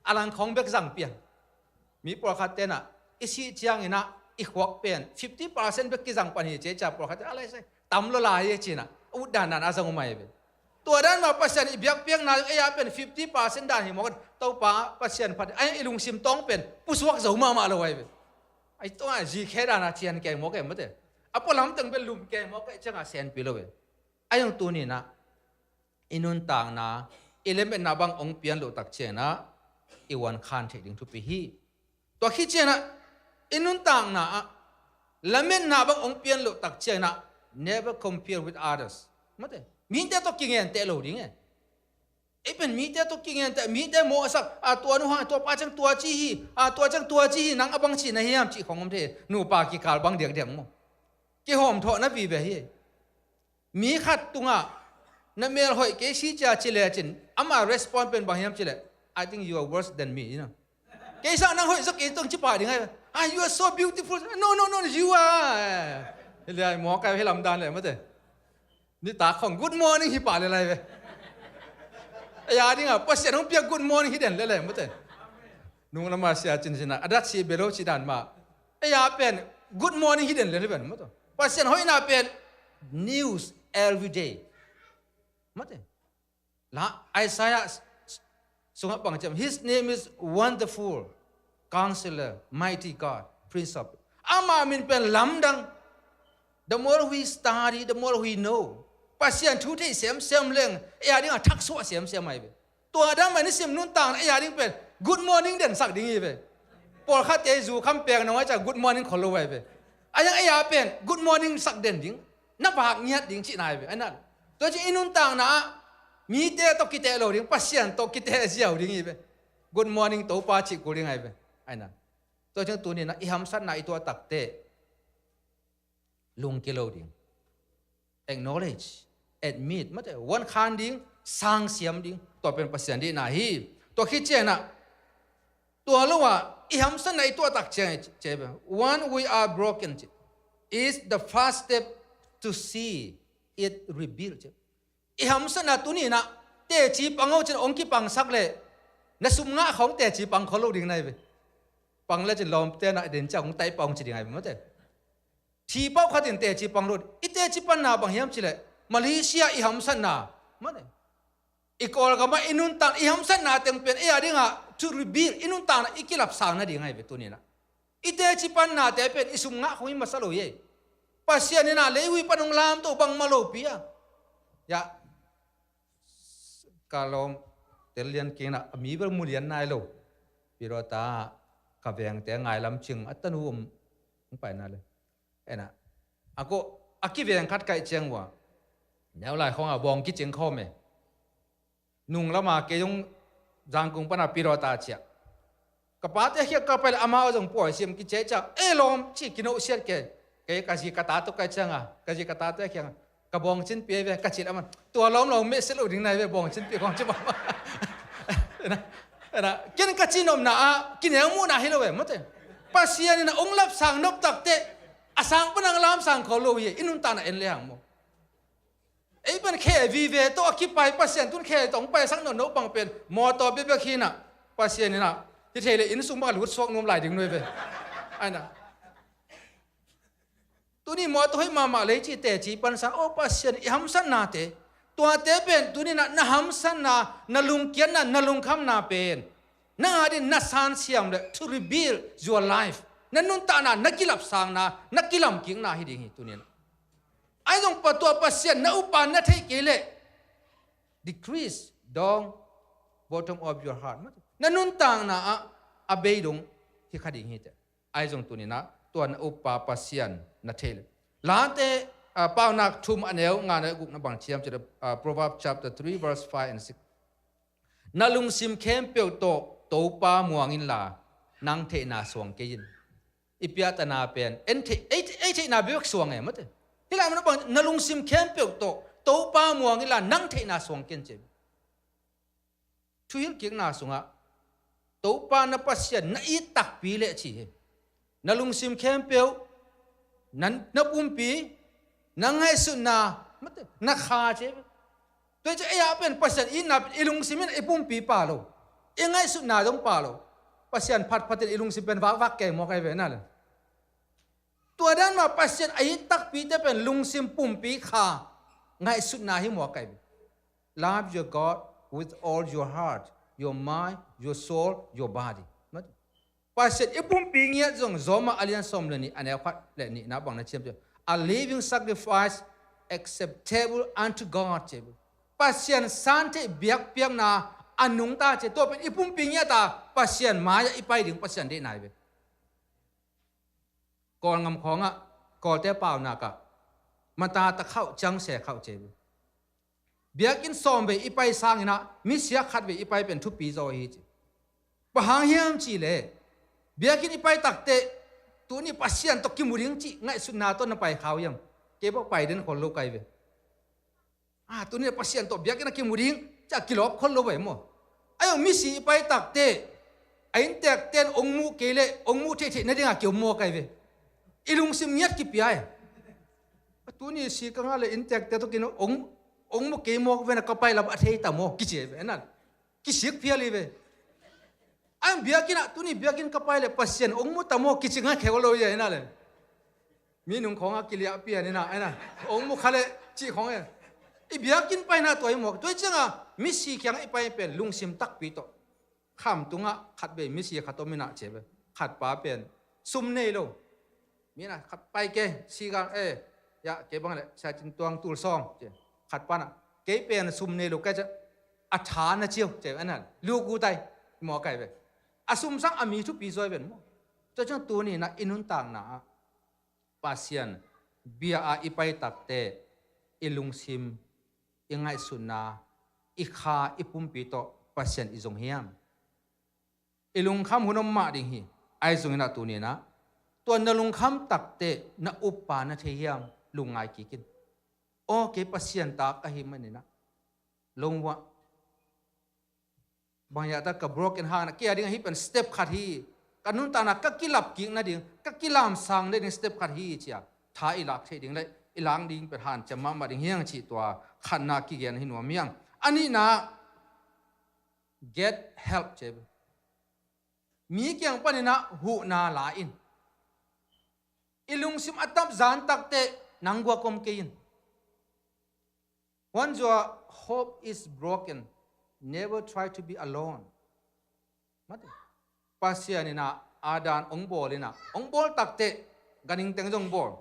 A lang khawng bek zang pian. Mi pawlkhatte in ah, i sih ciangin ah i khuak pen fifty percent bek kizang pan hi ci, cia pawlkhatte a lai sai, tam lua lai hi ci-in ah, ut dandan a zang uh mai ve. Tua dan mah Pasian i biakpiakna ei a pen fifty percent dan hi mawk in, Topa Pasian phat, ai i lungsim tawng pen pusuak zo mahmah lo ai ve. Ai tua zikhe dan a cian kei mawk e mawte. A pualam teng bel lum kei mawk e, ciangah senpi lo ve. Ai hong tuni in ah i nuntakna, i lametna bang hong pian loh tak ciangin ah i uankhan theih ding thupi hi. Tua khit ciangin ah i nuntakna ah lametna bang hong pian loh tak ciangin ah, never compare with others. Mawte, mite tawh kingenteh lo ding e. Ei pen mite tawh kingenteh, mite mawhsak, a, tua nu hang, tua pa ciang tua ci hi, a, tua ciang tua ci hi, nang a bang ci na hiam cih khawng om thei. Nupa kikal bang diakdiak maw. Kihawmthawh na vive hi. Mi khat tungah na mel hoih kei si cia ci lecin, ama respond pen bang hiam cih leh, "I think you are worse than me," you know. Kei sang nang hoih zaw kei tong ci pah ding ai. "Ah, you are so beautiful." "No, no, no, you are." Hi lai maw, kai hi lamdan le mawte. Nitak khawng good morning hi pah le lai ve. Ei a dingah Pasian hong piak good morning hi den le lai mawte. Nung lama sia cincin ah, a dat si belo ci dan mah. Ei a pen good morning hi den le lai pen mawte. Pasian hoihna pen news every day. Mawte. La Isaiah s-, s-, sungah bang ciam, "His name is Wonderful Counselor, Mighty God, Prince of Peace." Ama min pen lamdang. The more we study, the more we know. Pasian thu thei semsem leng, ei a dingah thaksuah semsem ai ve. Tua dan mah nisim nuntakna ei a ding pen good morning densak ding hi ve. Pawlkhatte zu kham pek nong ai ciang good morning khol lo ai ve. A yang ei a pen good morning sak den ding, na vak ngiat ding cihna hi ve. Aina, tua ci i nuntakna ah mite tawh kiteh lo ding, Pasian tawh kiteh ziau ding hi ve. Good morning Topa cih kul ding ahi ve. Aina, tua ciang tuni-in ah i hamsatna i tuah takteh lungkia lo ding. Acknowledge, admit, mate, wan khan ding, sangsiam ding. Tua pen Pasian deihna hi. Tua khit ciangin ah, tua lo ah i hamsatna i tuah tak ciang, ci, ci, when we are broken, ci, is the first step to see it rebuilt, ci. I hamsatna tuni-in ah teci pang o cin hong kipangsak leh na sum ngah khawng teci pang khol lo ding na hi ve. Pang le cin lawmte na den ciang hong tai pah hong ci ding ahi ve, mate. Thi pau khatin teci pang lo. I teci panna bang hiam cih leh Malaysia i hamsatna, mate, i Kawlgam ah i nuntak, i hamsatna teng pen ei a dingah to rebuild, i nuntakna i kilapsang nading ahi ve tuni-in ah. I teci pannate pen i sum ngah khawng hi masa lo hi. Pasian in ah leivui pan hong lamto bangmah lopi a. Ya, ka lawm tel lian kei-in ah a mi bel mu lian nai lo. Pi Dawta, ka vengte ngai lam cing a tanu om hong paina le. Aina, a ko, a kiveng khat kaih ciang ua, neu lai khawng a bawng kicing khawm e. Nung lama kei zong Zangkung pana Pi Dawta ciah, ka pate khiak ka pai leh amau zong pawi siam kici ciah, e lawm, ci, kinohsiat kei. Kei ka zi ka ta tawh kaih ciang a, ka zi ka tate khiang a, ka bawngcin pia ve, ka cih leh aman, tua lawm lo, mehsia lo ding na hi ve, bawngcin pia khawng ci bang. Aina, aina, ken ka cihnopna ah kineu muhna hi lo ve, mate. Pasian in ah hong lapsang nop takteh a sang pan hong lamsang khol lo hi. I nuntakna en le hang maw. Ei pen khe vive tawh a kipai, Pasian tun khe tawh hong paisak nawn lo bang pen mawtaw bekbek hi-in ah, Pasian in ah hi thei leh inn sung bang a lut suak nuam lai ding nuai ve. Aina, tuni mawtaw hoih mahmah lei cih teci pansa, aw Pasian, i hamsatnate, tuate pen tuni-in ah na hamsatna, na lungkiatna, na lungkhamna pen nang adingin na sansiam leh to rebuild your life, na nuntakna na kilapsangna, na kilamkikna hi ding hi tuni-in ah. Ahi zong pa tua Pasian na upna na theih kei leh decrease down bottom of your heart. Na nuntakna ah a bei dong hi kha ding hi teh. Ahi zong tuni-in ah tua na uppa Pasian na theih leh. Late, ah, Paunak thum a neu nga na guk na bang ci hiam cih leh, ah, Proverbs chapter three verse five and six. Na lungsim khempeuh tawh Topa muang inla, nang theihna suang kei in. I piahtana pen en theih, ei, ei theihna bek suang e, mate. Hih lai mun ah bang, na lungsim khempeuh tawh Topa muang inla, nang theihna suang kei in, ci. Thuhilhkikna sungah Topa na Pasian na it takpi leh ci hi. Na lungsim khempeuh, na, na pumpi, na ngaihsutna, mate, na kha, ci. Tua hi ciang ei a pen Pasian itna pen i lungsim in i pumpi pha lo, i ngaihsutna zong pha lo. Pasian phatphat in i lungsim pen vakvak kei mawk ahi ve, na le. Tua dan mah Pasian a it takpite pen lungsim, pumpi, kha, ngaihsutna hi mawk ahi ve. Love your God with all your heart, your mind, your soul, your body. Pasian i pumpi ngiat zong, Rom ah a lian sawm le nih a neu khat le nihna bang na ci hiam cih leh, a living sacrifice acceptable unto God, ci. Pasian santheih biakpiakna a nungta, ci. Tua pen i pumpi ngiat a Pasian mai-ah i pai ding Pasian deihna hi ve. Kawlgam khawngah, Kawlte paunak ah, mata ta khauh, ciang se khauh, ci. Biakinn sawm vei i pai sangin ah misia khat vei i pai pen thupi zaw hi, ci. Bang hang hiam cih leh biakinn i pai takteh tuni Pasian tawh kimu ding cih ngaihsutna tawh na pai kha uh hiam? Kei bang pai den khol lo ka hi ve. Ah, tuni Pasian tawh biakinn ah kimu ding, ci-a kilawp khol lo ve maw. Ahi zong misi i pai takteh a inntekte in hong muh kei leh hong muh theihtheih nadingah kiom mawk ahi ve. I lungsim ngiat kipia e. Tuni si ka ngah leh inntekte tawh kin hong, hong mu kei mawk ve, na ka pai lam a thei ta maw, kici ahi ve, na le. Kisik phial hi ve. Ahi zong biakinn ah, tuni biakinn ka pai leh Pasian hong mu ta maw, kici ngai kheu lo hi a, na le. Minung khawngah kiliah pian in ah, aina, hong mu kha leh cih khawng e. I biakinn paina tua hi mawk. Tua hi ciangah misi kiangah i pai pen lungsim takpi tawh. Khamtung ah khat vei misi khat om in ah, ci ve. Khat pa pen sum nei lo. Mi na khat pai kei, si gang, eh, ya, kei bang leh Sia Cin Tuang tul sawm, ci. Khat pa na, kei pen sum nei lo, kei ci a, a tha na ciau, ci, aina, lu gu tai, mawk ahi ve. A sum sang a mi thupi zaw hi ven maw. Tua ciang tuni-in ah i nuntakna ah Pasian bia ah i pai takteh i lungsim, i ngaihsutna, i kha, i pumpi tawh Pasian i zong hiam? I lungkham hun om mah ding hi. Ahi zongin ah tuni-in ah, tua na lungkham takteh na uppa na thei hiam? Lungngai kik in. Aw, kei Pasian ta ka hih manin ah, lungua bang hiam, tua ka broken heart na, kei a ding ahi pen step khat hi. Ka nuntakna ka kilap kik nading, ka kilamsang nading step khat hi ci-a tha i lak theih ding le i lak ding pen hanciam mahmah ding hi hang cih tua khatna kigen hi nuam hi hang. A nihna, get help ci hi. Mi kiang panin ah huhna la in. I lungsim a tap zan takteh nang guak om kei in. Huan zua, hope is broken. Never try to be alone. Mate. Pasian in ah Adam hong bawl in ah, hong bawl takteh ganhing teng zong bawl.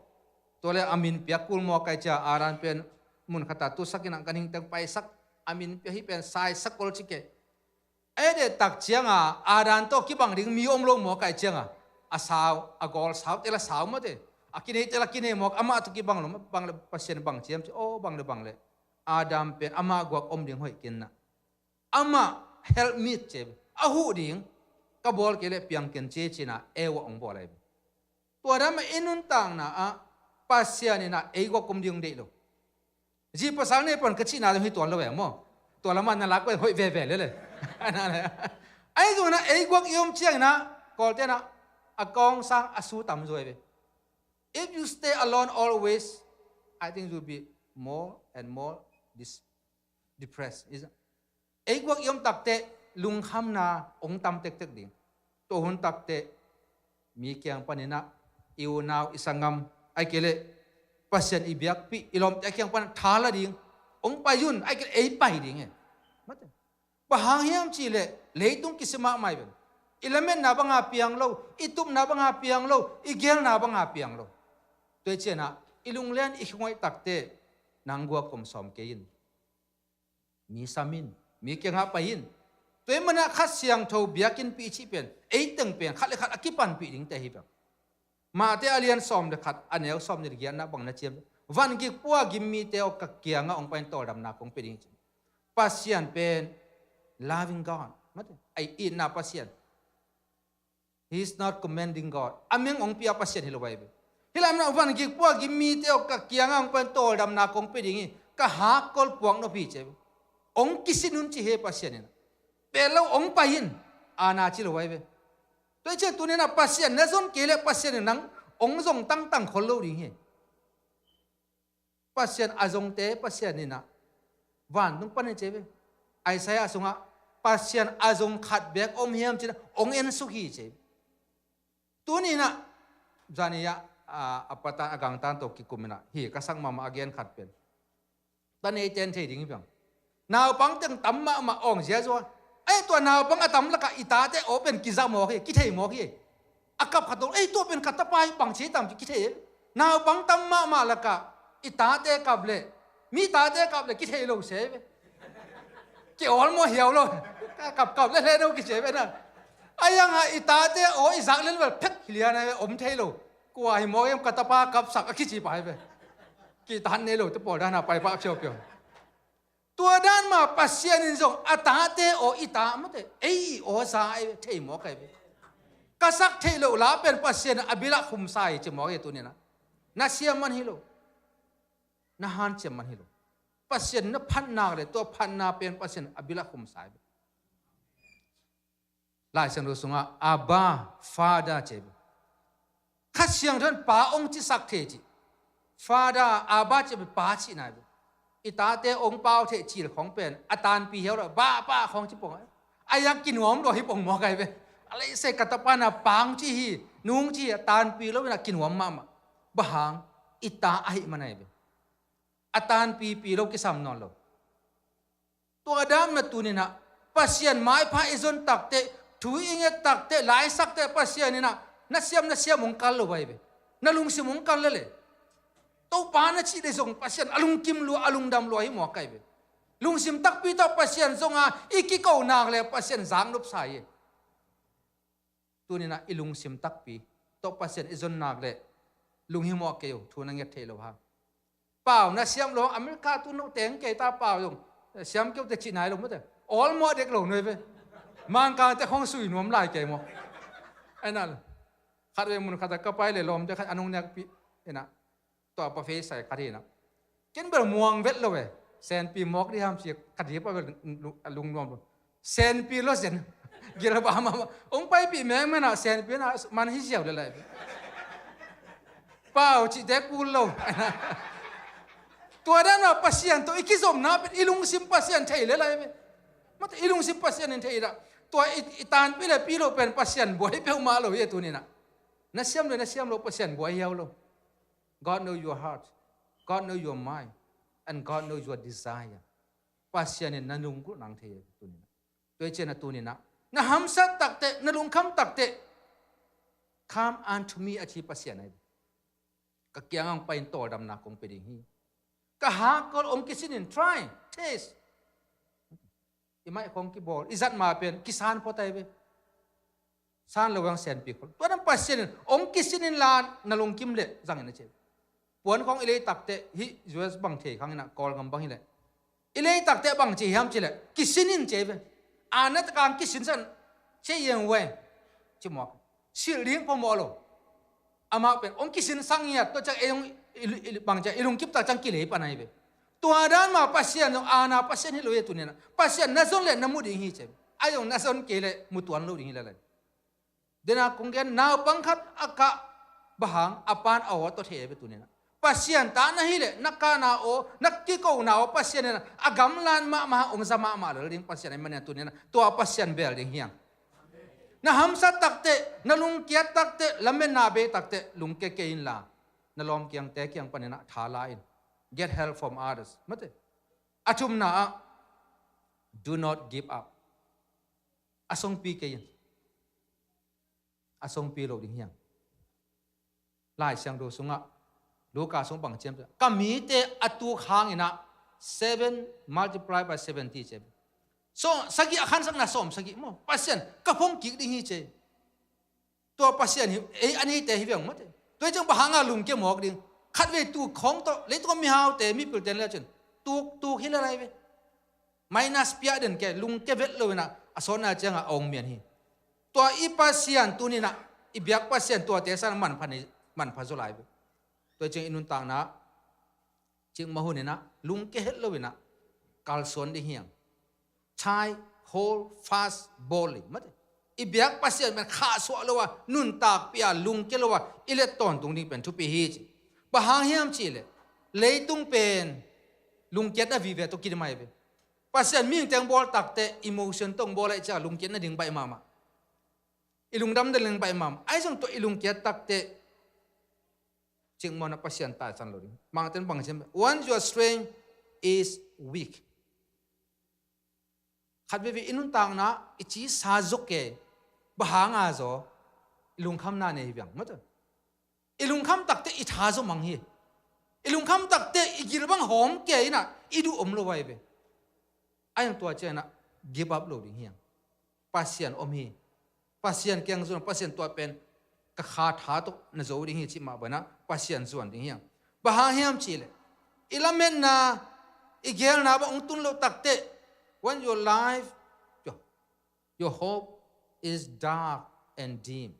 Tua leh a min pia kul mawk ai cia, Adam pen mun khat ah tusak in ah ganhing teng paisak, a min pia hih pen sai sakol ci kei. Ei, deihtak ciangin Adam tawh kibang ding mi om lo mawk ai ciangin, a sau, a gawl sau tel a sau mawk te, a kinei tel a kinei mawk, amah tawh kibang lo, bang le Pasian bang ciam ci, aw, bang le bang le. Adam pen amah guak om ding hoih kei in ah, amah help meet ci, a huh ding, ka bawl kei leh piang kei in ci ci-in ah Eva hong bawl ai. Tua dan mah i nuntakna ah Pasian in ah ei guak om ding deih lo. Zi pasal nei pan ka cihna zong hi tuan lo e maw. Tua lamah na lak pen hoih veve lel e. Ahi zongin ah ei guak i om ciangin ah Kawlte'n ah a kawngsang a su tam zaw ve. If you stay alone always, I think you'll be more and more dis-, depressed, isn't it? Ei guak i om takteh lungkhamna hong tam tektek ding. Tua hun takteh mi kiang panin ah i unau, i sanggam, ahih kei leh Pasian i biakpih i lawmte kiang panin ah tha la ding. Hong pai un, ahih kei leh ei pai ding e. Mate. Bang hang hiam cih leh leitung kisia mahmah hi ven. I lametna bang a piang lo, i tupna bang a piang lo, i geelna bang a piang lo. Tua hi ciangin ah i lungleng i kingaih takteh nang guak om sawm kei in. Mi sam in, mi kiangah pai in. Tua ahih manin ah Kha Siangtho biakinnpi i cih pen ei teng pen khat le khat a kipanpih dingte hi pen. Matthai a lian sawm le khat, a neu sawm nih le giatna bang na ciam? Van gik pua gim mite aw, ka kiangah hong pai in, tawldamna kong pia ding hi ci. Pasian pen loving God, mate, a itna Pasian. He is not commanding God. A meng hong pia Pasian hi lo ahi ve. Hih lai-ah van gik pua gim mite aw, ka kiangah hong pai in, tawldamna kong pia ding hi, ka hakkol puak nop hi ci. Hong kisin un ci hi Pasian in. Pelh lo, hong pai in, a na ci lo ahi ve. Tua hi ciang tuni-in ah Pasian na zon kei leh Pasian in nang hong zong tangtang khol lo ding hi. Pasian a zongte Pasian in ah vantung panin ci ve. Isaiah sungah Pasian a zong khat beek om hiam ci-in ah hong ensuk hi ci. Tuni-in ah zani-ah a, a patan a gangtan tawh kikum in ah hih ka sak mahmah a gen khat pen, ta neite in thei ding hi pen. Naupang teng tam mahmah awng ziazua. Ei, tua naupang a tam lakah i tate aw pen kiza mawk hi, kithei mawk hi. A kap khat tawh, ei, tua pen ka tapa hi, bang ci tam ci kithei hi. Naupang tam mahmah lakah i tate kap leh, mi tate kap leh kithei lo se ve. Ki awl maw hiau lo. Ka kap kap leh hle no kici ve na. A yang a i tate aw i zak lel vel phek hi lian a ve, om thei lo. Kua hi mawk hiam, ka tapa kapsak a kici pah hi ve. Kitan nei lo te pawl dan a pai pah phiaupiau. Tua dan mah Pasian in zong a tate aw i ta mawte, ei i aw za ai ve, thei mawk ai ve. Ka sak theih loh la pen Pasian a bil ah khumsa hi ci mawk hi tuni-in ah. Na siam man hi lo. Na hanciam man hi lo. Pasian na phat nak leh tua phatna pen Pasian a bil ah khumsa ai ve. Lai Siangtho sungah Abba, Father ci hi. Kha Siangtho in pa hong cisak thei ci. Father, Abba ci hi, pa cihna hi. I tate hong pau thei cil khong pen a tanpi hiau lo, ba, pa khong ci pong. A yang kinuam lo hi pong mawk ai ve. A lei se ka tapa na pa hong ci hi, nu hong ci hi, a tanpi lo in a kinuam mahmah. Bang hang, i ta ahih man ai ve. A tanpipi lo kisam nawn lo. Tua dan mah tuni-in ah Pasian maipha i zon takteh, thu i nget takteh, laisak teh Pasian in ah na siam na siam hong kal lo ai ve. Na lungsim hong kal lel e. Topa na cih leh zong Pasian a lungkim lua, a lungdam lua hi mawk ai ve. Lungsim takpi tawh Pasian zong a i kiko nak leh Pasian zak nopsa hi. Tuni-in ah i lungsim takpi tawh Pasian i zon nak leh Lunghimawh kei uh, thu na nget theih loh hang. Pau na siam loh, America tu no teng kei ta pau zong. Siam kei uh te cih nai lo mate. Awlmawh dek lo nuai ve. Mangkang te khong sui nuam lai kei maw. Ai na, khat ve mun khat a ka pai le lawmte khat a nung nekpih. Ina, tua pa phei sai khat hi na. Ken bel muang vet lo ve. Senpi mawk di ham ci ka di pa bel lungnuam lo. Senpi lo zen. Gilba mama. Ong paipih mengmeng a senpi na man hi ziau le lai. Pau cihte kul lo. Tua dan a Pasian tawh i kizopna pen i lungsim Pasian thei le lai ve. Mate i lungsim Pasian in thei dah. Tua i, i tanpih le pih loh pen Pasian buai peuhmah lo hi a tuninah. Na siam le na siam lo Pasian buai hiau lo. God know your heart. God know your mind. And God know your desire. Pasian in na lunggulh nang thei a tuninah. Tua i cian a tuninah. Na hamsat takte, na lungkham takte. Come unto me a ci Pasian ai. Ka kiangah ong pai in tawldamna kong pia ding hi. Ka hakkol ong kisin in try, taste. I maih khong kibawl, i zat ma pen, kisan phot ai ve. San lo ang senpi khol. Tua dan Pasian in, ong kisin in la na lungkim le, zang in a ci. Puan khong i lei takte, hi U S bang thei khang ina, Kawlgam bang hi le. I lei takte bang ci hiam ci le, kisin in ci ve. A na takang kisin san, ci yeng ve. Ci mawk. Silh ding phamawh lo. Amah pen, ong kisin sang ngiat, tua ciang ei ong i, i, i, bang ciang, i lungkip tak ciang kilei pan ai ve. Tua dan ma Pasian zong, a na Pasian hi lo hi tuninah. Pasian na zon le na mu ding hi ci. Ai zong na zon kei le mu tuan lo ding hi le lai. Dena kong gen naupang khat a kah bang hang a pan a aw tawh thei ve tuninah. Pasian ta na hi le na kahna aw, na kikona aw Pasian inah a gamlan mahmah hang ong za mahmah lel ding Pasian ai manina tuninah. Tua Pasian bel ding hiang. Na hamsat takte, na lungkiat takte, lametna bei takte, lungke kei in la. Na lawm kiangte kiang paninah tha la in. Get help from others. Mate. A thumna ah, do not give up. A songpi kei in. A songpi lo ding hiang. Lai Siangtho sungah, Luka sung bang ciam, ka mite a tuk hanginah seven multiply by seventy ci. So, sagih a khansakna sawm sagih maw. Pasian, ka phong kik ding hi ci. Tua Pasian hi, ei a neite hi veng mate. Tua hi ciang bang hanga lungke mawk ding. Khat vei tuk khong tawh, leitung mihaute, mipilte le cin. Tuk, tuk hi le lai ve. Minus piah den ke, lungke vet lo inah, a sawtna ciangah a ong mian hi. Tua i Pasian tuninah, i biak Pasian tuate san manpha ni, manpha zaw lai ve. Tua ciang i nuntakna, cik mahun inah, lungke het lo inah, kalsuan ding hiang. Tie, hold fast, boldly. Mate. I biak Pasian pen khahsuah lo a, nuntak pia, lungke lo a, i let tawntung ding pen thupi hi ci. Bang hang hiam ci le, leitung pen, lungkiatna vive tawh kidimai ve. Pasian mihing teng bawl takte, emotion tong bawl ai cia lungkiat nading baih mahmah. I lungdam nading baih mahmah. Ai zong tua i lungkiat takte, cingmawna Pasian taisan lo ding. Mangten bang sim, when your strength is weak. Khat veve i nuntakna, i ci sa zok ke, bang hanga zaw, i lungkhamna nei hi viang. Mate. I lungkham takte i tha zaw mang hi. I lungkham takte i gil bang hawm ke inah i duh om lo vai ve. A yang tua cianah give up lo ding hiang. Pasian om hi. Pasian kiang zuan, Pasian tua pen ka kha tha tuk na zo ding hi cih mah banah Pasian zuan ding hiang. Bang hang hiam cih leh i lametna, i gelna bang hong tun lo takte, when your life, your, your hope is dark and dim.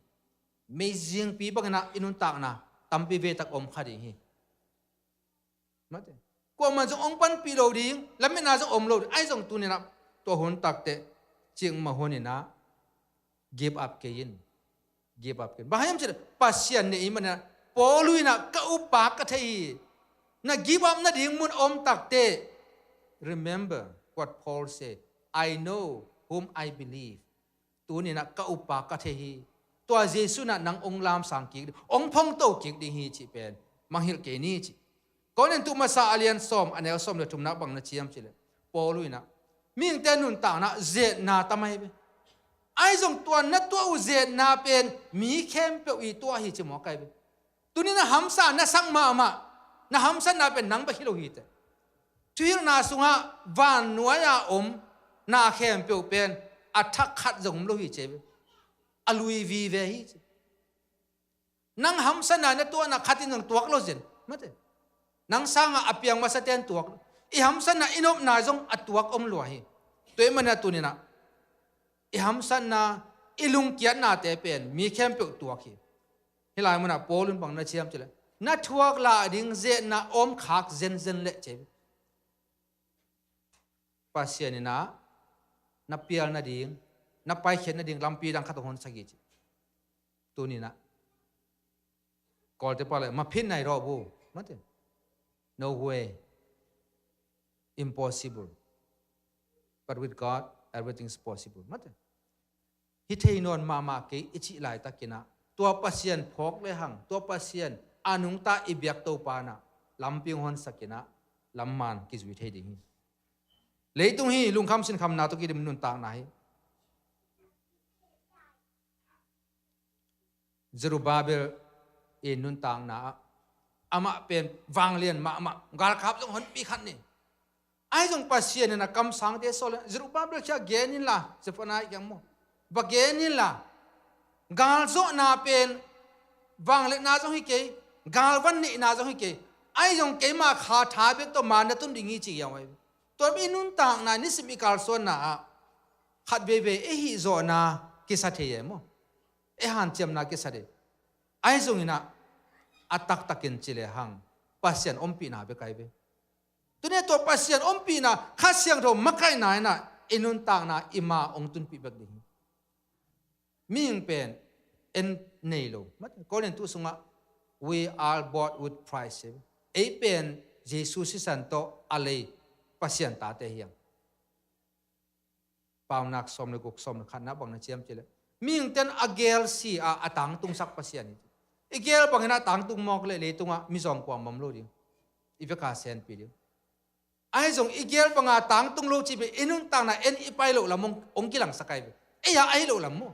Meizingpi bangin ah i nuntakna tampi ve tak om kha ding hi. Mate. Kuaman zong ong panpih lo ding, lametna zong om lo ding. Ai zong tuninah tua hun takte, cingmah huninah give up kei in. Give up kei in. Bang hiam cih leh Pasian nei maninah Paul inah ka upa ka thei hi. Na give up nading mun om takte, remember what Paul said, "I know whom I believe." Tuninah ka upa ka thei hi. Tua Jesu inah nang ong lamsang kik ding, ong phongto kik ding hi cih pen manghilh kei ni cih. Korintu masa a lian sawm, a neu sawm le thumna bang na ciam cih leh Paul inah mihingte nuntakna zetna tamai ve. Ai zong tua na tuah uh zetna pen mi khempeuh i tuah hi ci mawk ai ve. Tuni na hamsa na sak mahmah, na hamsatna pen nang bek hi lo hi teh. Thuhilhna sungah vannuai-a om na khempeuh pen a thak khat zong om lo hi ci ve. A lui vive hi ci. Nang hamsatna na tuahna khat in zong tuak lo zen. Mate. Nang sangah a piang masate'n tuak lo. I hamsatna i nopna zong a tuak om lua hi. Tua ahih manin ah tuni-in ah i hamsatna, i lungkiatnate pen mi khempeuh tuak hi. Hih lai munah Paul in bang na ci hiam cih leh, na thuak lah ding zetna om khak zenzen leh ci. Pasian in ah na pial nading, na paikhiat nading lampi dang khat hong honsak hi ci. Tuni-in ah Kawlte pau leh, maphin nai rawh bu. Mate. No way. Impossible. But with God, everything is possible. Mate. Hi thei nawn mahmah kei i cih laitakin ah, tua Pasian phawk lehang, tua Pasian a nungta i biak Topa in ah lampi hong honsakin ah, lamman kizui thei ding hi. Leitung hi lungkham sinkhamna tawh kidim nuntakna hi. Zerubbabel i nuntakna ah, amah pen vanglian mahmah, galkap zong honpi khat ni. Ahi zong Pasian in ah kamsangte sawl in, Zerubbabel, khia gen inla, Zephaniah kiang maw, va gen inla, galzawhna pen vangliatna zong hi kei, galvan neihna zong hi kei, ahi zong keima kha tha bek tawh maan na tun ding hi ci hiam ahi. Tua i nuntakna, nisim i kalsuanna ah khat veivei i hihzawhna kisa thei e maw? I hanciamna kisa thei. Ahi zongin ah, a taktakin ci lehang Pasian ompihna bek ahi ve. Tuni-a tua Pasian ompihna, Kha Siangtho makaihna in ah i nuntakna i ma hong tunpih bek ding hi. Mihing pen en nei lo. Korintu sungah, "We are bought with price," ci. Ei pen Jesu sisan tawh a lei Pasian tate hi hang. Paunak sawm le guk, sawm le khatna bang na ci hiam cih leh, mihingte'n a gel si a, a tangtungsak Pasian hi. I gel bangin ah tangtung mawk leh leitungah mizawng kuamah om lo ding. I vek a senpi ding. Ahi zong i gel banga tangtung lo cih pen i nuntakna en i pai loh lam hong, hong kilangsak ahi ve. Ei a ahi loh lam maw?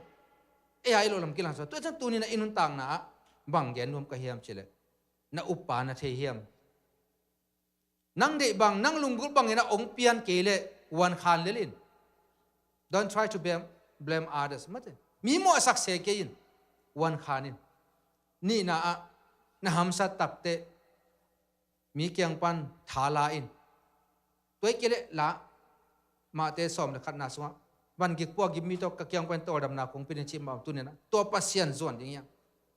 Ei a ahi loh lam kilangsak. Tua ciang tuni-in ah i nuntakna ah bang gen nuam ka hiam cih leh, na uppa na thei hiam? Nang deih bang, nang lunggulh bangin ah hong pian kei leh, wan khan lel in. Don't try to blame, blame others. Mate. Mi mawhsak se kei in. Wan khan in. Nihna ah, na hamsat takteh mi kiang pan tha la in. Tua hi kei leh la, Matthai sawm le khatna sungah, van gik puak gim mi tawh ka kiang pan tawldamna kong pia in ci mah bang tuni-in ah, tua Pasian zuan ding hi hang.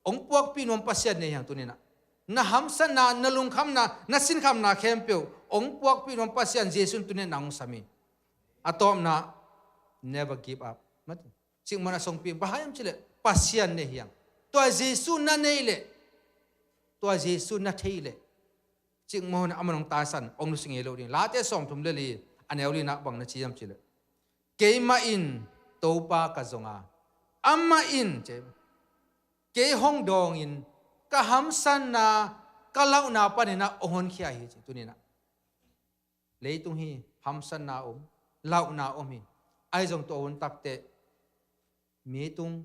Hong puakpih nuam Pasian nei hi hang tuni-in ah. Na hamsatna, na lungkhamna, na sinkhamna khempeuh hong puakpih nuam Pasian Jesu in tuni-in ah hong sam hi. A tawpna, never give up. Mate. Cikmah hun a songpi, bang hang hiam cih leh Pasian nei hi hang. Tua Jesu na neih leh, tua Jesu na theih leh, cikmah hun a man hong taisan, hong nusia ngei lo ding. Late sawmthum le li, a neu li-na bang na ci hiam cih leh, "Keimah in Topa ka zong a, amah in," ci, "kei hong dawngin, ka hamsatna, ka lauhna panin ah hong honkhia hi," ci. Tuni-in ah leitung hi hamsatna om, lauhna om hi. Ahi zong tua hun takteh mi tung,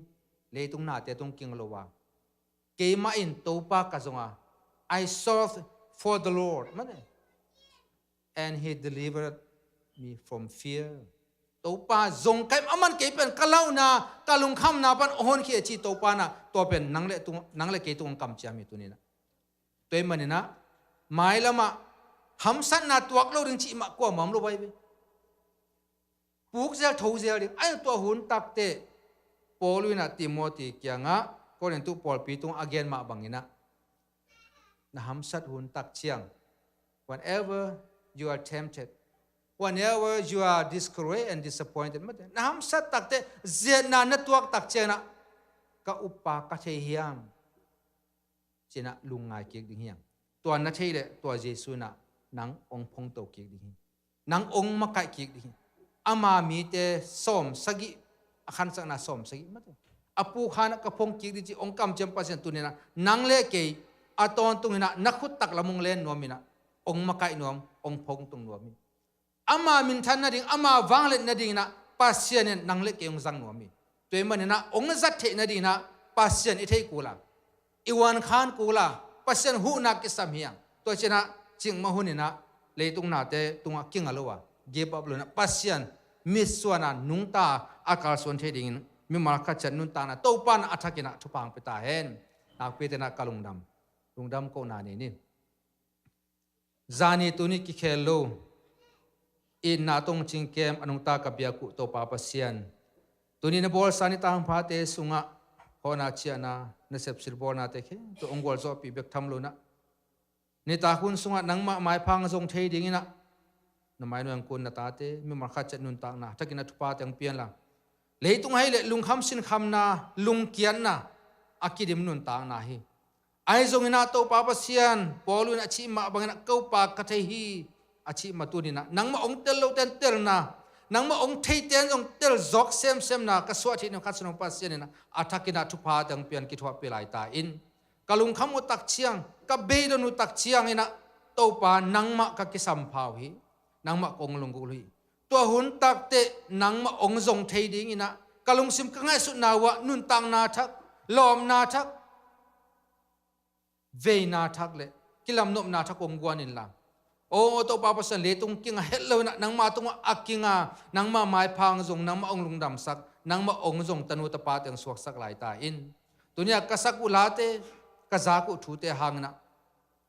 leitung nate tung kinga lo a, "Keimah in Topa ka zong a, I sought for the Lord." Mate. "And he delivered me from fear." Topa zong ka hi, aman kei pen ka lauhna, ka lungkhamna pan hong honkhia ci Topa in ah, tua pen nang le tung, nang le kei tung hong kamciam hi tuni-in ah. Tua ahih manin ah, mailam ah hamsatna tuak lo ding cih mah kuamah om lo ahi ve. Puk zel, tho zel ding. Ahi zong tua hun takteh Paul in ah Timothy kiangah, Korintu pawlpi tungah a gen mah bangin ah, na hamsat hun tak ciang, whenever you are tempted, whenever you are discouraged and disappointed, mate, na hamsat takteh, ziatna na tuak tak ciangin ah, "Ka uppa ka thei hiam?" ci-in ah lungngai kik ding hi hang. Tua na theih leh tua Jesu in ah nang hong phongto kik ding hi. Nang hong makaih kik ding hi. Ama mite sawmsagih, a khansakna sawmsagih, mate, a pukhan ah ka phong kik ding ci hong kamciam Pasian tuni-in ah nang le kei a tawntungin ah na khut tak lam hong len nuamin ah, hong makaih nuam, hong phongto nuam hi. Ama minthan nading, ama vangliat nadingin ah Pasian in nang le kei hong zang nuam hi. Tua ahih manin ah hong zat theih nadingin ah Pasian i theih kul a, i wan khan kul a, Pasian huhna kisam hi hang. Tua ciangin ah cikmah hunin ah leitung nate tungah kinga lo a, give up lo-in ah Pasian mitsuan a nungta a kalsuan thei dingin mimal khat ciat nuntakna Topa in ah a thakin ah thupha hong pia ta hen. Nakpi tenah ka lungdam, lungdam kohna nei ni. Zani tuni kikhel lo itna tawh cingkem a nungta ka biak uh Topa Pasian, tuni na bawlsa nitak hong phate sungah hawhna ciahna, nasep silbawlnate khempeuh hong gualzawhpih bek tham lo inah, nitak hun sungah nangmah maipha hong zong thei dinginah na mai nuai hong kun na tate mimal khat ciat nuntakna a thakin a thupha teng pianla, leitung hei le lungkham sinkhamna, lungkiatna a kidim nuntakna hi. Ahi zonginah Topa Pasian, Paul in a cih mah banginah Topa ka thei hi a cih mah tuninah nangmah hong tel lote in telna, nangmah hong theite in zong tel zawk semsemna ka suah theih ning khat sung Pasian inah a thakinah thupha teng pian kithuahpih lai ta in. Ka lungkham uh tak ciang, ka beidon uh tak cianginah Topa nangmah ka kisampha uh hi. Nangmah kong lunggulh uh hi. Tua hun takteh nangmah hong zong thei dinginah ka lungsim ka ngaihsutna uhah nuntakna thak, lawpna thak, veina thak le kilamnopna thak hong guan inla, aw Topa Pasian, leitung kinga het loinah nangmah tungah a kinga, nangmah maipha hong zong, nangmah hong lungdamsak, nangmah hong zong tanu tapate hong suaksak lai ta in. Tuni-ah ka sak uh late, ka zak uh thute hanginah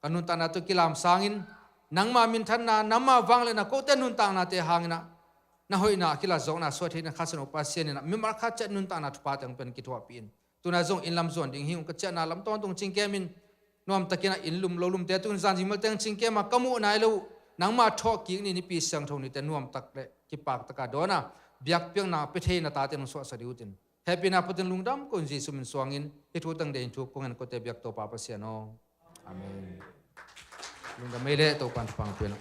ka nuntakna tawh kilam sangin, nangmah minthanna, nangmah vangliatna, kote nuntaknate hanginah na hoihna a kilat zawkna suah theih ning khat sung Pasian inah mimal khat ciat nuntakna thupha teng pian kithuahpih in. Tuna zong inn lam zuan ding hi ung, ka ciahna lam tawntung cingkem in, nuamtakinah inn lum lo lumte tungin zan zingmalte hong cingkem a ka muh nai lo uh nangmah thawhkik ni, Nipi siangtho nite nuamtak le kipaktak a dawn a biakpiakna pia thei na tate hong suahsak ding uh tin, hehpihna pua-in lungdam ko-in Jesuh min suangin hih thu teng deih in thu kong en kote biak Topa Pasian aw. Amen. Lungdam ei le Topa in thupha hong pia in.